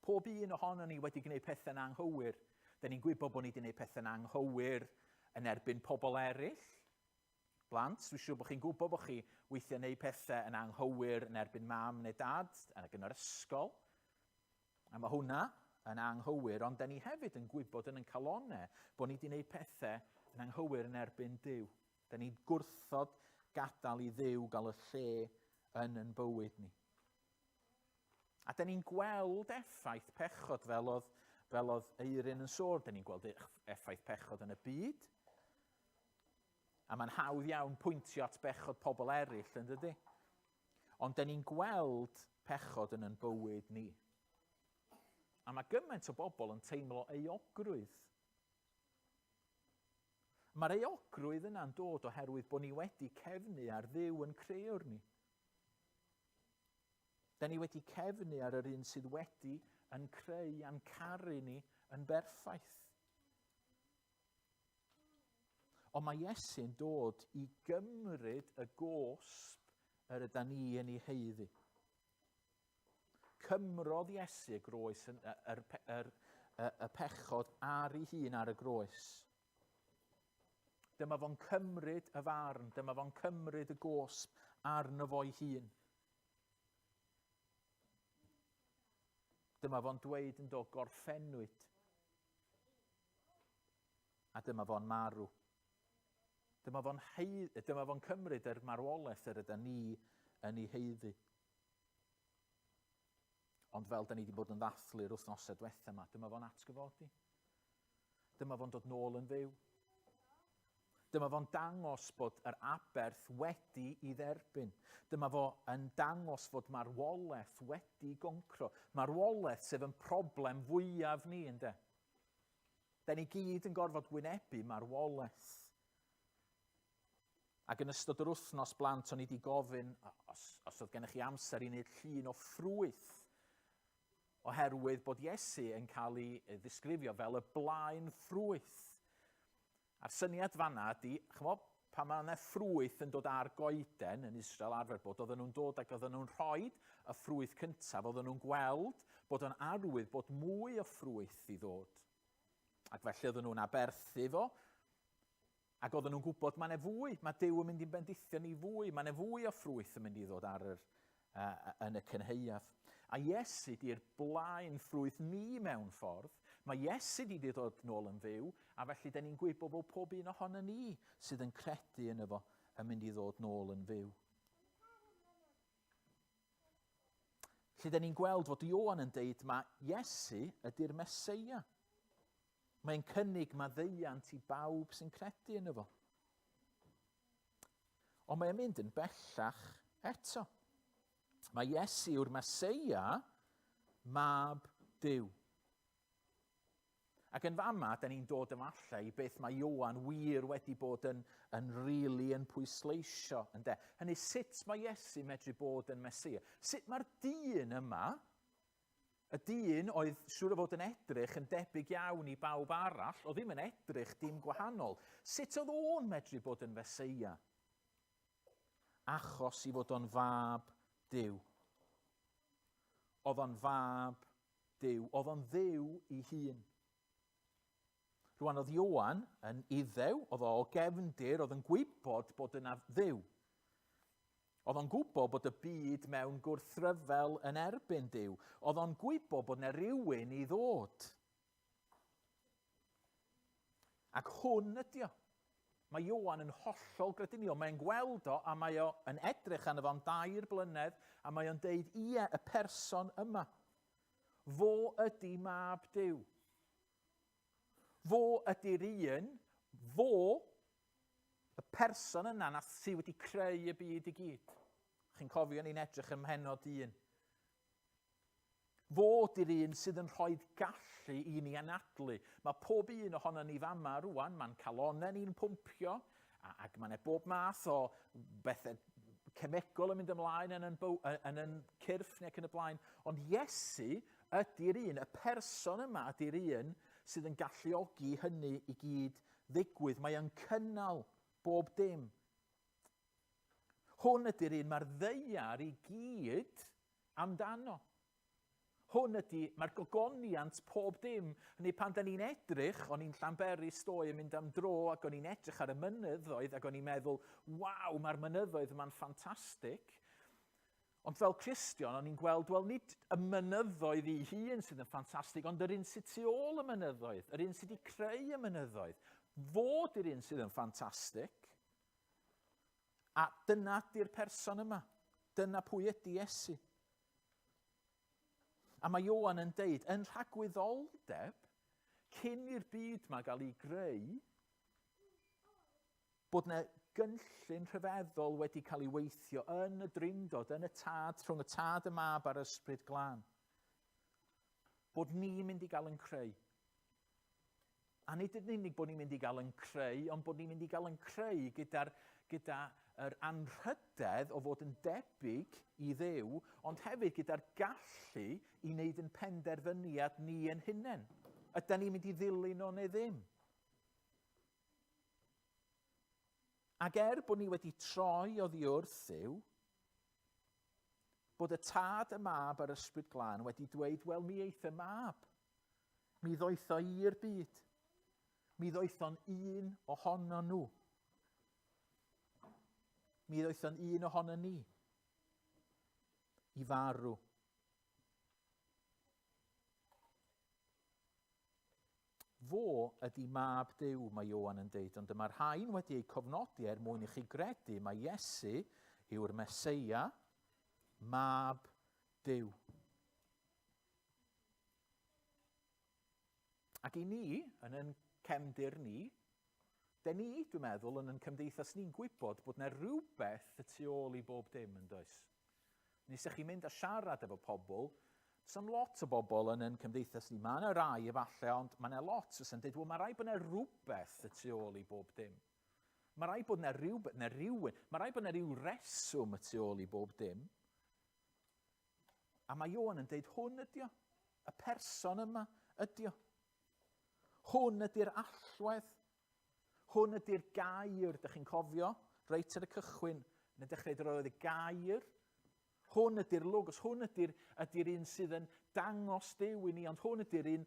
Pob un ohono ni wedi gwneud pethau'n anghywir. Da ni'n gwybod bod ni wedi gwneud pethau'n anghywir yn erbyn pobl eraill. Blant, dwi'n siŵr bod chi'n gwybod bod chi weithiau gwneud pethau yn anghywir yn erbyn mam neu dad, ac yn yr ysgol. A mae hwnna yn anghywir, ond da ni hefyd yn gwybod yn yn calonau bod ni wedi gwneud pethau yn anghywir yn erbyn Duw. Da ni'n gwrthod gadael i Dduw gael y lle yn yn bywyd ni. A da ni'n gweld effaith pechod fel oedd, fel oedd Eirin yn sôn, da ni'n gweld e, effaith pechod yn y byd. A mae'n hawdd iawn pwyntio at bechod pobl eraill, yn dydy? Ond da ni'n gweld pechod yn yn bywyd ni. A mae gymaint o bobl yn teimlo euogrwydd. Mae'r euogrwydd yna'n dod oherwydd bod ni wedi cefnu ar Dduw yn creuwr ni. Da ni wedi cefnu ar yr un sydd wedi yn creu a'n caru ni yn berffaith. Ond mae Iesu'n dod i gymryd y gosb yr yda ni yn ei heiddi. Cymrodd Iesu y groes, y, y, y, y, y pechod ar ei hun ar y groes. Dyma fo'n cymryd y farn, dyma fo'n cymryd y gosb arno fo'i hun. Dyma fo'n dweud yn do, gorffennwyd. A dyma fo'n marw. Dyma fo'n, dyma fo'n cymryd yr marwolaeth yr yda ni yn ei heiddi. Ond fel da ni wedi bod yn ddathlu'r wythnosau diwetha yma, dyma fo'n atgyfodi. Dyma fo'n dod nôl yn fyw. Dyma fo'n dangos bod yr aberth wedi i dderbyn. Dyma fo yn dangos fod marwolaeth wedi goncro. Marwolaeth sef yn problem fwyaf ni, ynde? Da ni gyd yn gorfod gwynebu marwolaeth. Ac yn ystod yr wythnos blant, o'n i wedi gofyn os, os oedd gennych chi amser i wneud llun o ffrwyth, oherwydd bod Iesu yn cael ei ddisgrifio fel y blaen ffrwyth. A'r syniad fanna ydy, chymod, pan mae yna ffrwyth yn dod ar goeden yn Israel arfer bod, oedden nhw'n dod ac oedden nhw'n rhoi y ffrwyth cyntaf, oedden nhw'n gweld bod o'n arwydd bod mwy o ffrwyth i ddod. Ac felly oedden nhw'n aberthu fo, Ac oedden nhw'n gwybod mae yna fwy, mae Duw yn mynd i'n bendithio ni fwy, mae yna fwy o ffrwyth yn mynd i ddod ar yr, uh, yn y cynhaeaf. A Iesu di'r blaen ffrwyth ni mewn ffordd. Mae Iesu di ddod nôl yn fyw, a felly da ni'n gwybod bod pob un ohono ni sydd yn credu yn efo yn mynd i ddod nôl yn fyw. Lle da ni'n gweld fod Ioan yn deud mae Iesu ydy'r Meseia. Mae'n cynnig maddeuant i bawb sy'n credu yno fo. Ond mae'n mynd yn bellach eto. Mae Iesu yw'r Meseia, mab Duw. Ac yn fama, da ni'n dod efallai i beth mae Ioan wir wedi bod yn, yn really yn pwysleisio. Ynde? Hynny, sut mae Iesu medru bod yn Meseia? Sut mae'r dyn yma, Y dyn oedd siŵr o fod yn edrych yn debyg iawn i bawb arall, oedd ddim yn edrych dim gwahanol. Sut oedd o'n medru bod yn Feseia? Achos i fod o'n fab Duw. Oedd o'n fab Duw. Oedd o'n Dduw i hun. Rwan oedd Ioan yn Iddew, oedd o gefndir, oedd yn gwybod bod yna Dduw. Oedd o'n gwybod bod y byd mewn gwrthryfel yn erbyn Duw. Oedd o'n gwybod bod yna rhywun i ddod. Ac hwn ydi o. Mae Ioan yn hollol grediniol. Mae'n gweld o a mae o yn edrych arno fo am dair blynedd a mae o'n deud, ie, y person yma. Fo ydy mab Duw. Fo ydy'r un, fo, y person yna nath sydd wedi creu y byd i gyd. Chi'n cofio ni'n edrych ym mhenod un. Fo ydy'r un sydd yn rhoi gallu i ni anadlu. Mae pob un ohono ni fama rwan, mae'n calonau ni'n pwmpio, ac mae'n e bob math o bethau cemegol yn mynd ymlaen yn yn, byw, yn, yn cyrff neu ac yn y blaen. Ond Iesu ydy'r un, y person yma ydy'r un sydd yn galluogi hynny i gyd ddigwydd. Mae o'n cynnal bob dim. Hwn ydy'r un mae'r ddeiar i gyd amdano. Hwn ydy, mae'r gogoniant pob dim. Hynny pan da ni'n edrych, o'n i'n Llanberis ddoe yn mynd am dro ac o'n i'n edrych ar y mynyddoedd ac o'n i'n meddwl, waw, mae'r mynyddoedd yma'n ffantastig. Ond fel Cristion, o'n i'n gweld, wel, nid y mynyddoedd ei hun sydd yn ffantastig, ond yr un sydd tu ôl y mynyddoedd, yr un sydd wedi creu y mynyddoedd, fod yr un sydd yn ffantastig. A dyna di'r person yma. Dyna pwy ydy Iesu. A mae Ioan yn deud, yn rhagwyddoldeb, cyn i'r byd yma gael ei greu, bod yna gynllun rhyfeddol wedi cael ei weithio yn y Drindod, yn y Tad, rhwng y Tad, y Mab a'r Ysbryd Glân. Bod ni'n mynd i gael yn creu. A nid yn unig bod ni'n mynd i gael yn creu, ond bod ni'n mynd i gael yn creu gyda'r gyda yr anrhydedd o fod yn debyg i Dduw, ond hefyd gyda'r gallu i wneud yn penderfyniad ni yn hunain. Ydy ni'n mynd i ddilyn o neu ddim? Ac er bod ni wedi troi oddi wrth Dduw, bod y Tad, y Mab a'r Ysbryd Glân wedi dweud, wel, mi eith y Mab. Mi ddoeth o i'r byd. Mi ddoeth o'n un ohono nhw. Mi ddoeth o'n un ohono ni i farw. Fo ydy mab Duw, mae Ioan yn deud, ond y mae'r rhain wedi eu cofnodi er mwyn i chi gredu mai Iesu yw'r Meseia, mab Duw. Ac i ni, yn yn cefndir ni, de ni, dwi'n meddwl, yn yn cymdeithas ni'n gwybod bod yna rhywbeth y tu ôl i bob dim, yn does? Nes ych chi'n mynd a siarad efo pobl, does am lot o bobl yn yn cymdeithas ni. Mae yna rai efallai, ond mae yna lot sy'n dweud, wel, mae rai bod yna rhywbeth y tu ôl i bob dim. Mae rai bod yna rhywbeth, neu rhywun, mae rai bod yna rhyw reswm y tu ôl i bob dim. A mae Ioan yn deud, hwn ydi o. Y person yma ydi o. Hwn ydy'r allwedd. Hwn ydy'r gair, dych chi'n cofio? Reit ar y cychwyn, yn y dechrau roedd y gair. Hwn ydy'r logos, hwn ydy'r ydy un sydd yn dangos Duw i ni, ond hwn ydy'r un,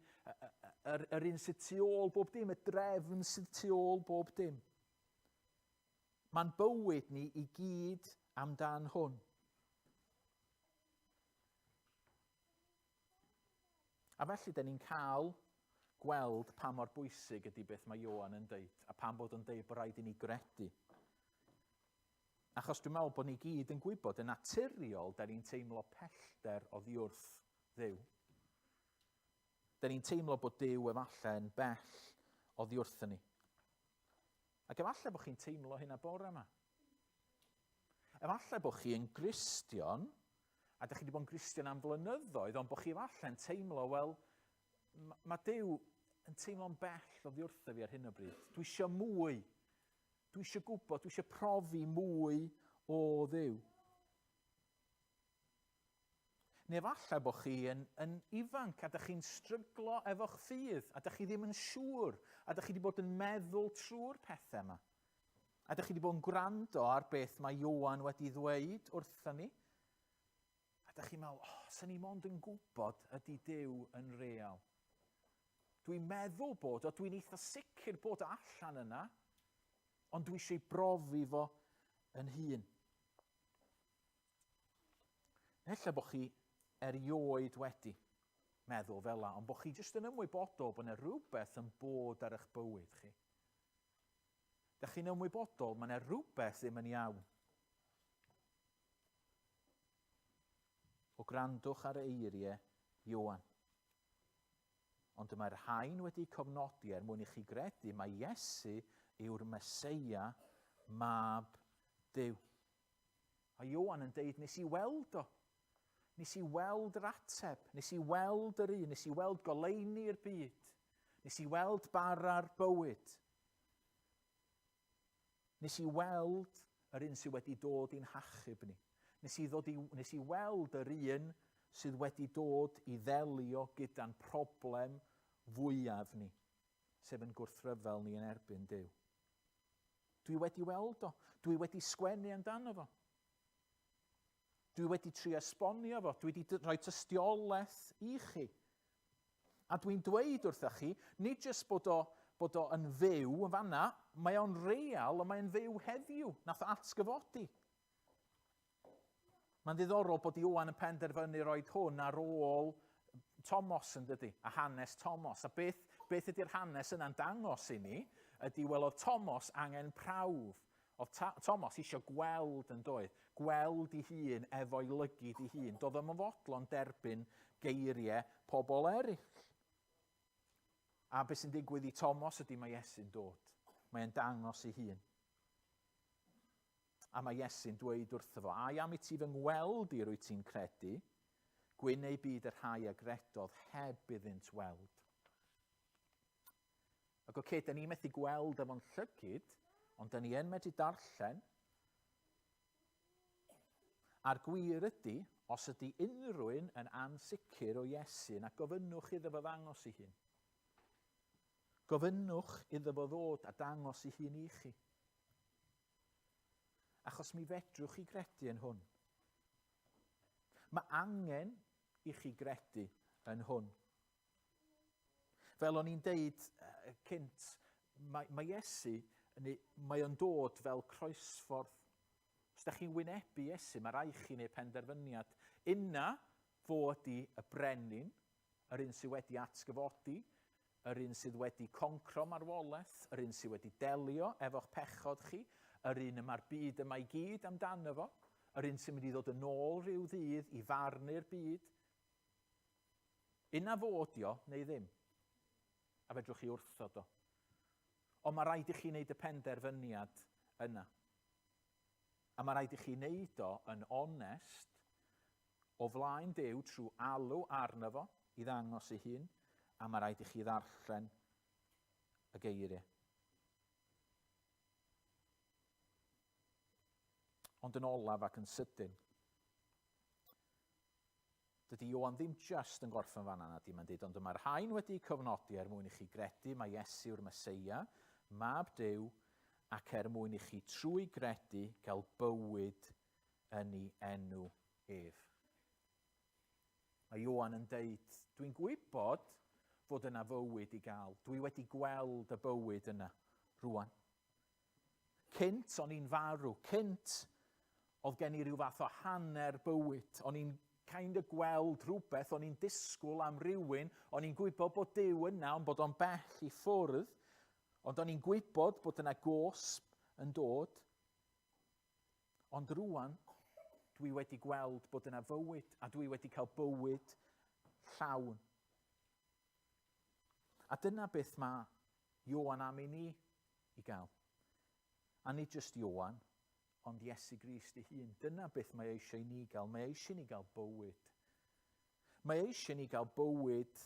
yr, yr un sydd tu ôl bob dim, y drefn sydd tu ôl bob dim. Mae'n bywyd ni i gyd amdan hwn. A felly, da ni'n cael gweld pa mor bwysig ydy beth mae Ioan yn deud, a pam bod o'n deud bod rhaid i ni gredu. Achos dwi'n meddwl bod ni gyd yn gwybod yn naturiol, da ni'n teimlo pellter oddi wrth Dduw. Da ni'n teimlo bod Duw efallai yn bell oddi wrthyn ni. Ac efallai bod chi'n teimlo hynna bore yma. Efallai bod chi yn Gristion, a da chi wedi bod yn Gristion am flynyddoedd, ond bod chi efallai'n teimlo, wel, mae Duw yn teimlo'n bell oddi wrtho fi ar hyn o bryd. Dwi eisiau mwy. Dwi eisiau gwybod, dwi eisiau profi mwy o Dduw. Neu efallai bod chi yn, yn ifanc a da chi'n stryglo efo'ch ffydd a da chi ddim yn siŵr a da chi wedi bod yn meddwl trwy'r pethau yma. A da chi wedi bod yn gwrando ar beth mae Ioan wedi ddweud wrthyn ni. A da chi'n meddwl, oh, sy'n ni mond yn gwybod ydy Duw yn real. Dwi'n meddwl bod o, dwi'n eitha sicr bod o allan yna, ond dwi eisiau brofi fo yn hun. Ella bod chi erioed wedi meddwl fel la, ond bod chi jyst yn ymwybodol bod yna rhywbeth yn bod ar eich bywyd chi. Da chi'n ymwybodol mae yna rhywbeth ddim yn iawn. O gwrandwch ar eiriau Ioan. Ond y mae'r rhain wedi cofnodi er mwyn i chi gredu mai Iesu yw'r Meseia, mab Duw. A Ioan yn deud, nes i weld o. Nes i weld yr ateb. Nes i weld yr un. Nes i weld goleuni'r byd. Nes i weld bara'r bywyd. Nes i weld yr un sydd wedi dod i'n hachub ni. Nes i, ddod i, nes i weld yr un sydd wedi dod i ddelio gyda'n problem fwyaf ni, sef yn gwrthryfel ni yn erbyn Duw. Dwi wedi weld o. Dwi wedi sgwennu amdano fo. Dwi wedi trio esbonio fo. Dwi wedi rhoi tystiolaeth i chi. A dwi'n dweud wrthych chi, nid jyst bod o, bod o yn fyw yn fanna, mae o'n real, ond mae'n fyw heddiw. Nath o atgyfodi. Mae'n ddiddorol bod Ioan yn penderfynu roed hwn ar ôl Tomos yn dydy, a hanes Tomos. A beth, beth ydy'r hanes yna'n dangos i ni, ydy wel oedd Tomos angen prawf. Oedd Ta Tomos eisiau gweld yn doedd, gweld ei hun efo'i lygid ei hun. Doedd o'm yn fodlon derbyn geiriau pobl eraill. A beth sy'n digwydd i Tomos ydy mae Iesu'n dod. Mae'n dangos ei hun. A mae Iesu'n dweud wrtho fo, Ai am i ti fy ngweld i rwyt ti'n credu? Gwyn eu byd y rhai a gredodd heb iddynt weld. Ac oce, okay, da ni methu gweld efo'n llygid, ond da ni yn medru darllen. A'r gwir ydy, os ydy unrhyw un yn ansicr o Iesu, na gofynnwch iddo fo ddangos ei hun. Gofynnwch iddo fo ddod a dangos ei hun i chi. Achos mi fedrwch chi gredu yn hwn. Mae angen i chi gredu yn hwn. Fel o'n i'n deud cynt, mae, mae Iesu, neu, mae o'n dod fel croesffordd. Os da chi'n wynebu Iesu, mae rai chi wneud penderfyniad. Una, fo ydy y brenin, yr un sydd wedi atgyfodi, yr un sydd wedi concro marwolaeth, yr un sydd wedi delio efo'ch pechod chi, yr un y mae'r byd yma i gyd amdano fo, yr un sy'n mynd i ddod yn ôl rhyw ddydd i farnu'r byd, Una fo ydi o, neu ddim. A fedrwch chi wrthod o. Ond mae rhaid i chi wneud y penderfyniad yna. A mae rhaid i chi wneud o yn onest o flaen Duw trwy alw arno fo i ddangos ei hun, a mae rhaid i chi ddarllen y geiriau. Ond yn olaf ac yn sydyn, Dydy Ioan ddim jyst yn gorffen fan'na, nadi, mae'n dweud, ond y mae'r rhain wedi'u cofnodi er mwyn i chi gredu mai Iesu yw'r Meseia, Mab Duw, ac er mwyn i chi trwy gredu gael bywyd yn ei enw ef. Mae Ioan yn deud, dwi'n gwybod fod yna fywyd i gael. Dwi wedi gweld y bywyd yna rwan. Cynt o'n i'n farw, cynt oedd gen i ryw fath o hanner bywyd. O'n i'n kind of gweld rhywbeth, o'n i'n disgwyl am rywun, o'n i'n gwybod bod Duw yna, ond bod o'n bell i ffwrdd, ond o'n i'n gwybod bod yna gosb yn dod. Ond rwan, dwi wedi gweld bod yna fywyd, a dwi wedi cael bywyd llawn. A dyna beth mae Ioan am i ni i gael. A nid jyst Ioan, ond Iesu Grist ei hun. Dyna beth mae eisiau i ni gael. Mae eisiau ni gael bywyd. Mae eisiau ni gael bywyd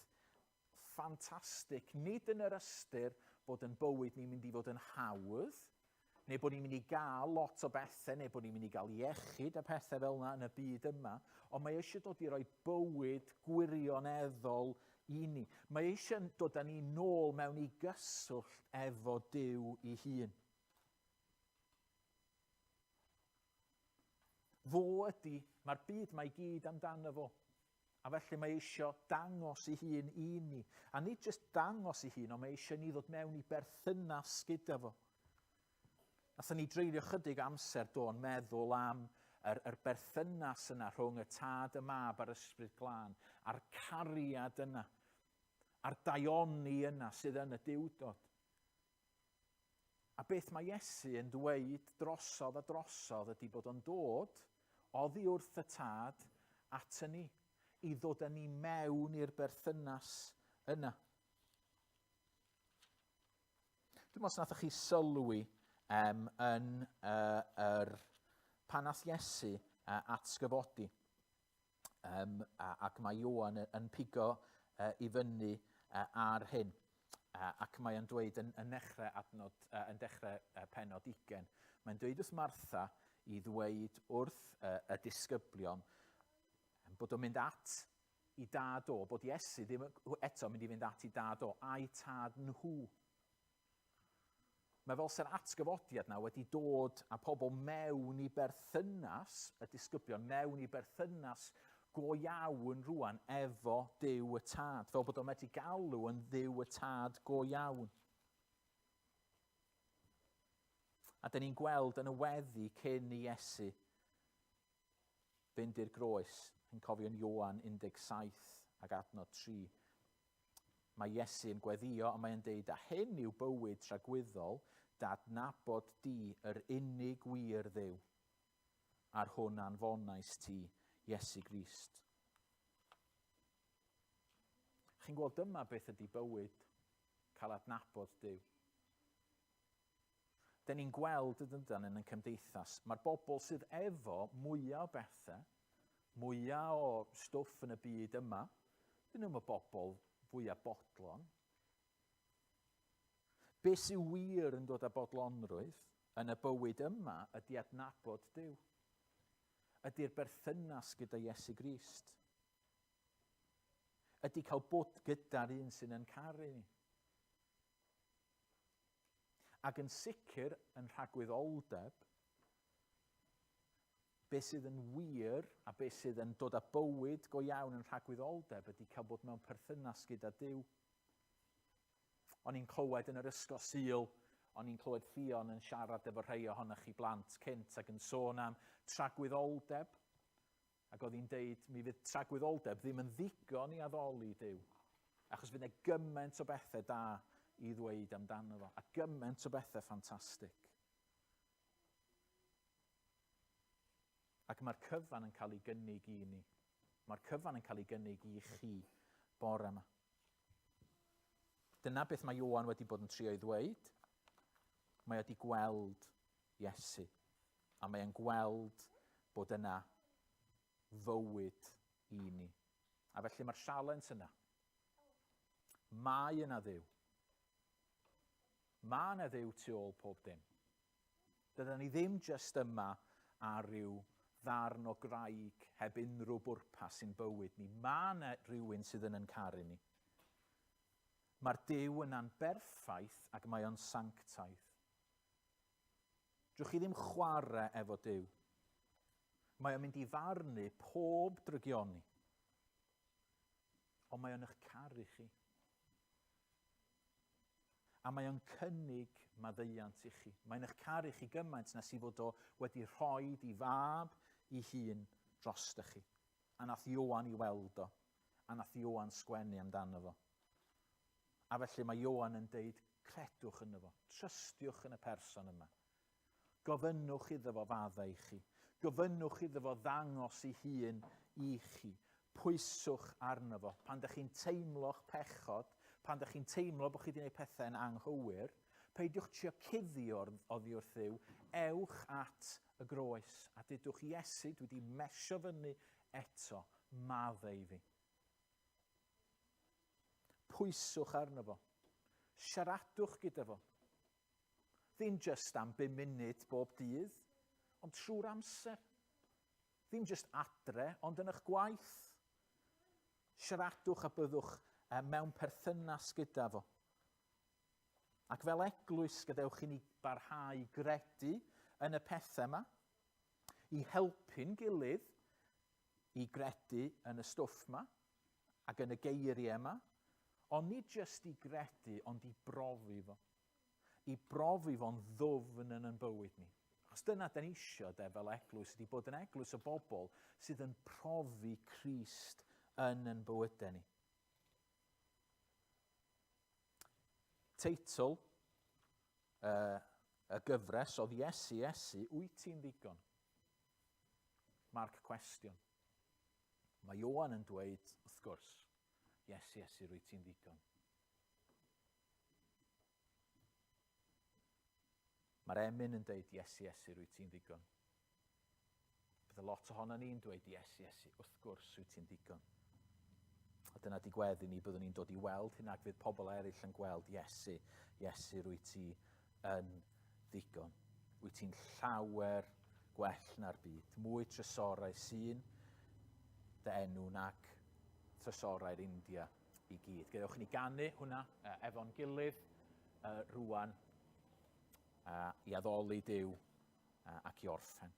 ffantastig, nid yn yr ystyr bod yn bywyd ni'n mynd i fod yn hawdd, neu bod ni'n mynd i gael lot o bethau, neu bod ni'n mynd i gael iechyd a pethau fel yna yn y byd yma, ond mae eisiau dod i roi bywyd gwirioneddol i ni. Mae eisiau dod â ni nôl mewn i gyswllt efo Duw ei hun. Fo ydy, mae'r byd mae gyd amdano fo. A felly mae eisiau dangos ei hun i ni. A nid jyst dangos ei hun, ond mae eisiau ni ddod mewn i berthynas gyda fo. Nathon ni dreulio chydig amser do yn meddwl am yr, yr berthynas yna rhwng y tad, y mab a'r ysbryd glân, a'r cariad yna, a'r daioni yna sydd yn y diwdod. A beth mae Iesu yn dweud drosodd a drosodd ydy bod o'n dod oddi wrth y Tad at y ni, i ddod â ni mewn i'r berthynas yna. Dwi'n meddwl os nathoch chi sylwi um, yn uh, yr pan nath Iesu uh, atgyfodi, Um, a, ac mae Ioan yn pigo uh, i fyny uh, ar hyn. Uh, ac mae o'n dweud yn, yn nechrau adnod, uh, yn dechrau uh, penod 20, mae'n dweud wrth Martha i ddweud wrth uh, y disgyblion bod o'n mynd at i dad o, bod Iesu ddim eto mynd i fynd at i dad o, a'i tad nhw. Mae fel sa'r atgyfodiad 'na wedi dod â pobl mewn i berthynas, y disgyblion, mewn i berthynas go iawn rwan efo Duw y Tad, fel bod o'n medru galw yn Dduw y Tad go iawn. A dyn ni'n gweld yn y weddi cyn i Iesu fynd i'r groes, yn cofio'n Ioan 17 ac adnod 3. Mae Iesu yn gweddio a mae'n deud, a hyn yw bywyd tragwyddol, dadnabod di yr unig wir Dduw, a'r hwn anfonais ti, Iesu Grist. Chi'n gweld dyma beth ydy bywyd, cael adnabod Duw. Dyn ni'n gweld yn dydyn yn y cymdeithas, mae'r bobl sydd efo mwyaf o bethau, mwyaf o stwff yn y byd yma, dyn nhw'n y bobl fwyaf bodlon. Be sy'n wir yn dod â bodlonrwydd yn y bywyd yma ydy adnabod Duw. Ydy'r berthynas gyda Iesu Grist. Ydy cael bod gyda'r un sy'n yn caru ni. Ac yn sicr yn rhagwyddoldeb, beth sydd yn wir a beth sydd yn dod â bywyd go iawn yn rhagwyddoldeb ydy cael bod mewn perthynas gyda Duw. O'n i'n clywed yn yr ysgol Sul, o'n i'n clywed Ffion yn siarad efo rhai ohonoch chi blant cynt ac yn sôn am tragwyddoldeb. Ac oedd hi'n deud, mi fydd tragwyddoldeb ddim yn ddigon i addoli Duw. Achos fydd yna gymaint o bethau da i ddweud amdano fo, a gymaint o bethau ffantastig. Ac mae'r cyfan yn cael ei gynnig i ni. Mae'r cyfan yn cael ei gynnig i chi bore yma. Dyna beth mae Ioan wedi bod yn trio ei ddweud. Mae wedi gweld Iesu. A mae e'n gweld bod yna fywyd i ni. A felly mae'r sialens yna. Mae yna Dduw. Mae yna Dduw tu ôl pob dim. Dydan ni ddim jyst yma ar ryw ddarn o graig heb unrhyw bwrpas i'n bywyd ni. Mae yna rhywun sydd yn yn caru ni. Mae'r Duw yna'n berffaith ac mae o'n sanctaidd. Drwch chi ddim chwarae efo Duw. Mae o'n mynd i farnu pob drygioni. Ond mae o'n eich caru chi. A mae o'n cynnig maddeuant i chi. Mae'n eich caru chi gymaint nes i fod o wedi rhoi i fab i hun drostoch chi. A nath Ioan i weld o. A nath Ioan sgwennu amdano fo. A felly mae Ioan yn deud, credwch yno fo, trystiwch yn y person yma. Gofynnwch iddo fo faddau i chi. Gofynnwch iddo fo ddangos ei hun i chi. Pwyswch arno fo. Pan ydych chi'n teimlo'ch pechod, pan ydych chi'n teimlo bod chi wedi gwneud pethau'n anghywir, peidiwch trio cuddio oddi wrth Dduw, ewch at y groes a dudwch, Iesu, dwi wedi mesio fyny eto, maddau i fi. Pwyswch arno fo. Siaradwch gyda fo. Ddim jyst am bum munud bob dydd, ond trwy'r amser. Ddim jyst adre, ond yn eich gwaith. Siaradwch a byddwch mewn perthynas gyda fo. Ac fel eglwys, gadewch i ni barhau i gredu yn y pethau yma, i helpu'n gilydd i gredu yn y stwff yma ac yn y geiriau yma, ond nid jyst i gredu, ond i brofi fo. I brofi fo'n ddwfn yn yn bywyd ni. Achos dyna da ni isio de fel eglwys, ydy bod yn eglwys o bobl sydd yn profi Crist yn yn bywydau ni. Teitl y gyfres oedd Iesu, Iesu, wyt ti'n ddigon? Marc cwestiwn. Mae Ioan yn dweud, wrth gwrs, Iesu, Iesu, rwy ti'n ddigon. Mae'r emyn yn dweud, Iesu, Iesu, rwy ti'n ddigon. Bydd lot ohono ni'n dweud, Iesu, Iesu, wrth gwrs, rwy ti'n ddigon. A dyna di gweddi ni, byddwn ni'n dod i weld hynna ac fydd pobl eraill yn gweld, Iesu, Iesu, rwy ti yn ddigon. Wyt ti'n llawer gwell na'r byd, mwy trysorau sy'n dy enw nag trysorau'r India i gyd. Gadewch i ni ganu hwnna efo'n gilydd rwan i addoli Duw ac i orffen.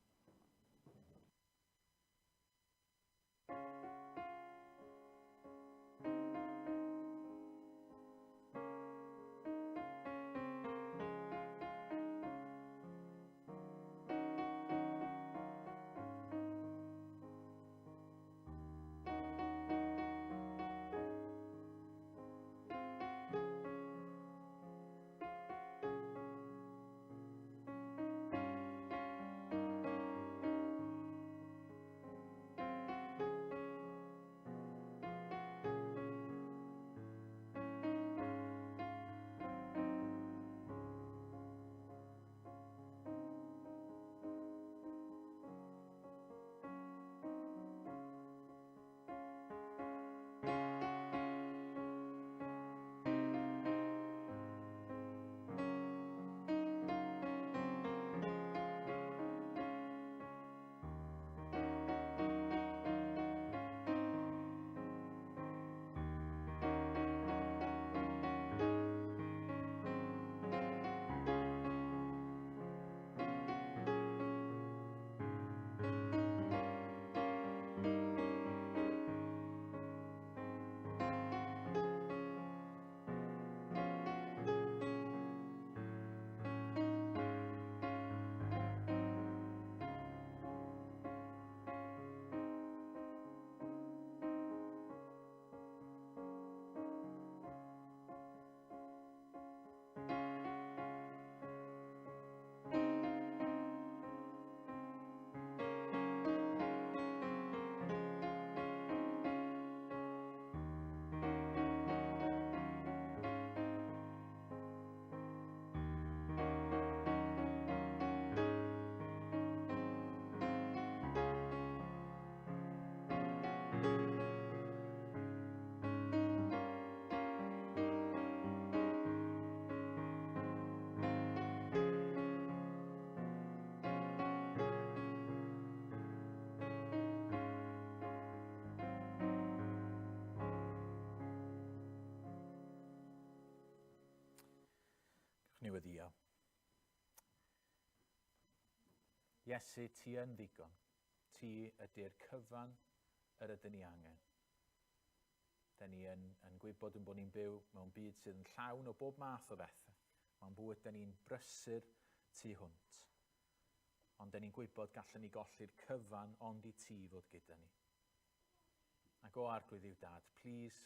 Gweddio. Iesu, ti yn ddigon. Ti ydy'r cyfan yr ydyn ni angen. Da ni yn, yn gwybod yn bod ni'n byw mewn byd sydd yn llawn o bob math o bethau. Mae'n bywyd da ni'n brysur tu hwnt. Ond da ni'n gwybod gallwn ni golli'r cyfan ond i ti fod gyda ni. Ac o arglwydd yw dad, plîs,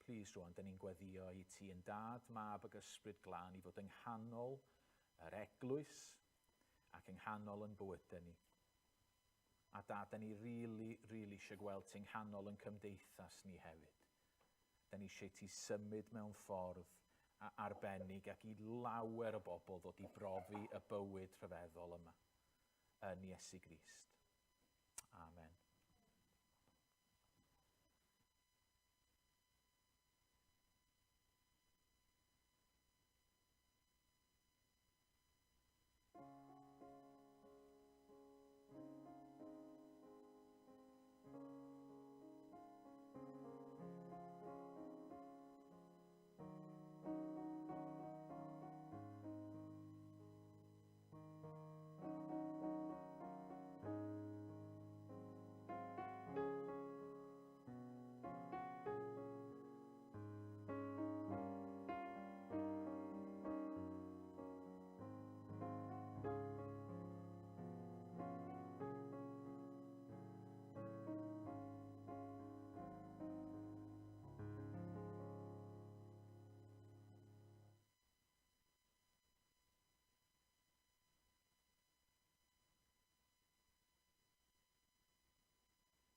plîs rwan, da ni'n gweddio i ti yn dad, mab ac ysbryd glân i fod yng nghanol yr eglwys ac yng nghanol yn bywydau ni. A dad, da ni rili, really, rili really eisiau gweld ti'n nghanol yn cymdeithas ni hefyd. Da ni eisiau ti symud mewn ffordd arbennig ac i lawer o bobl ddod i brofi y bywyd rhyfeddol yma yn Iesu Grist. Amen.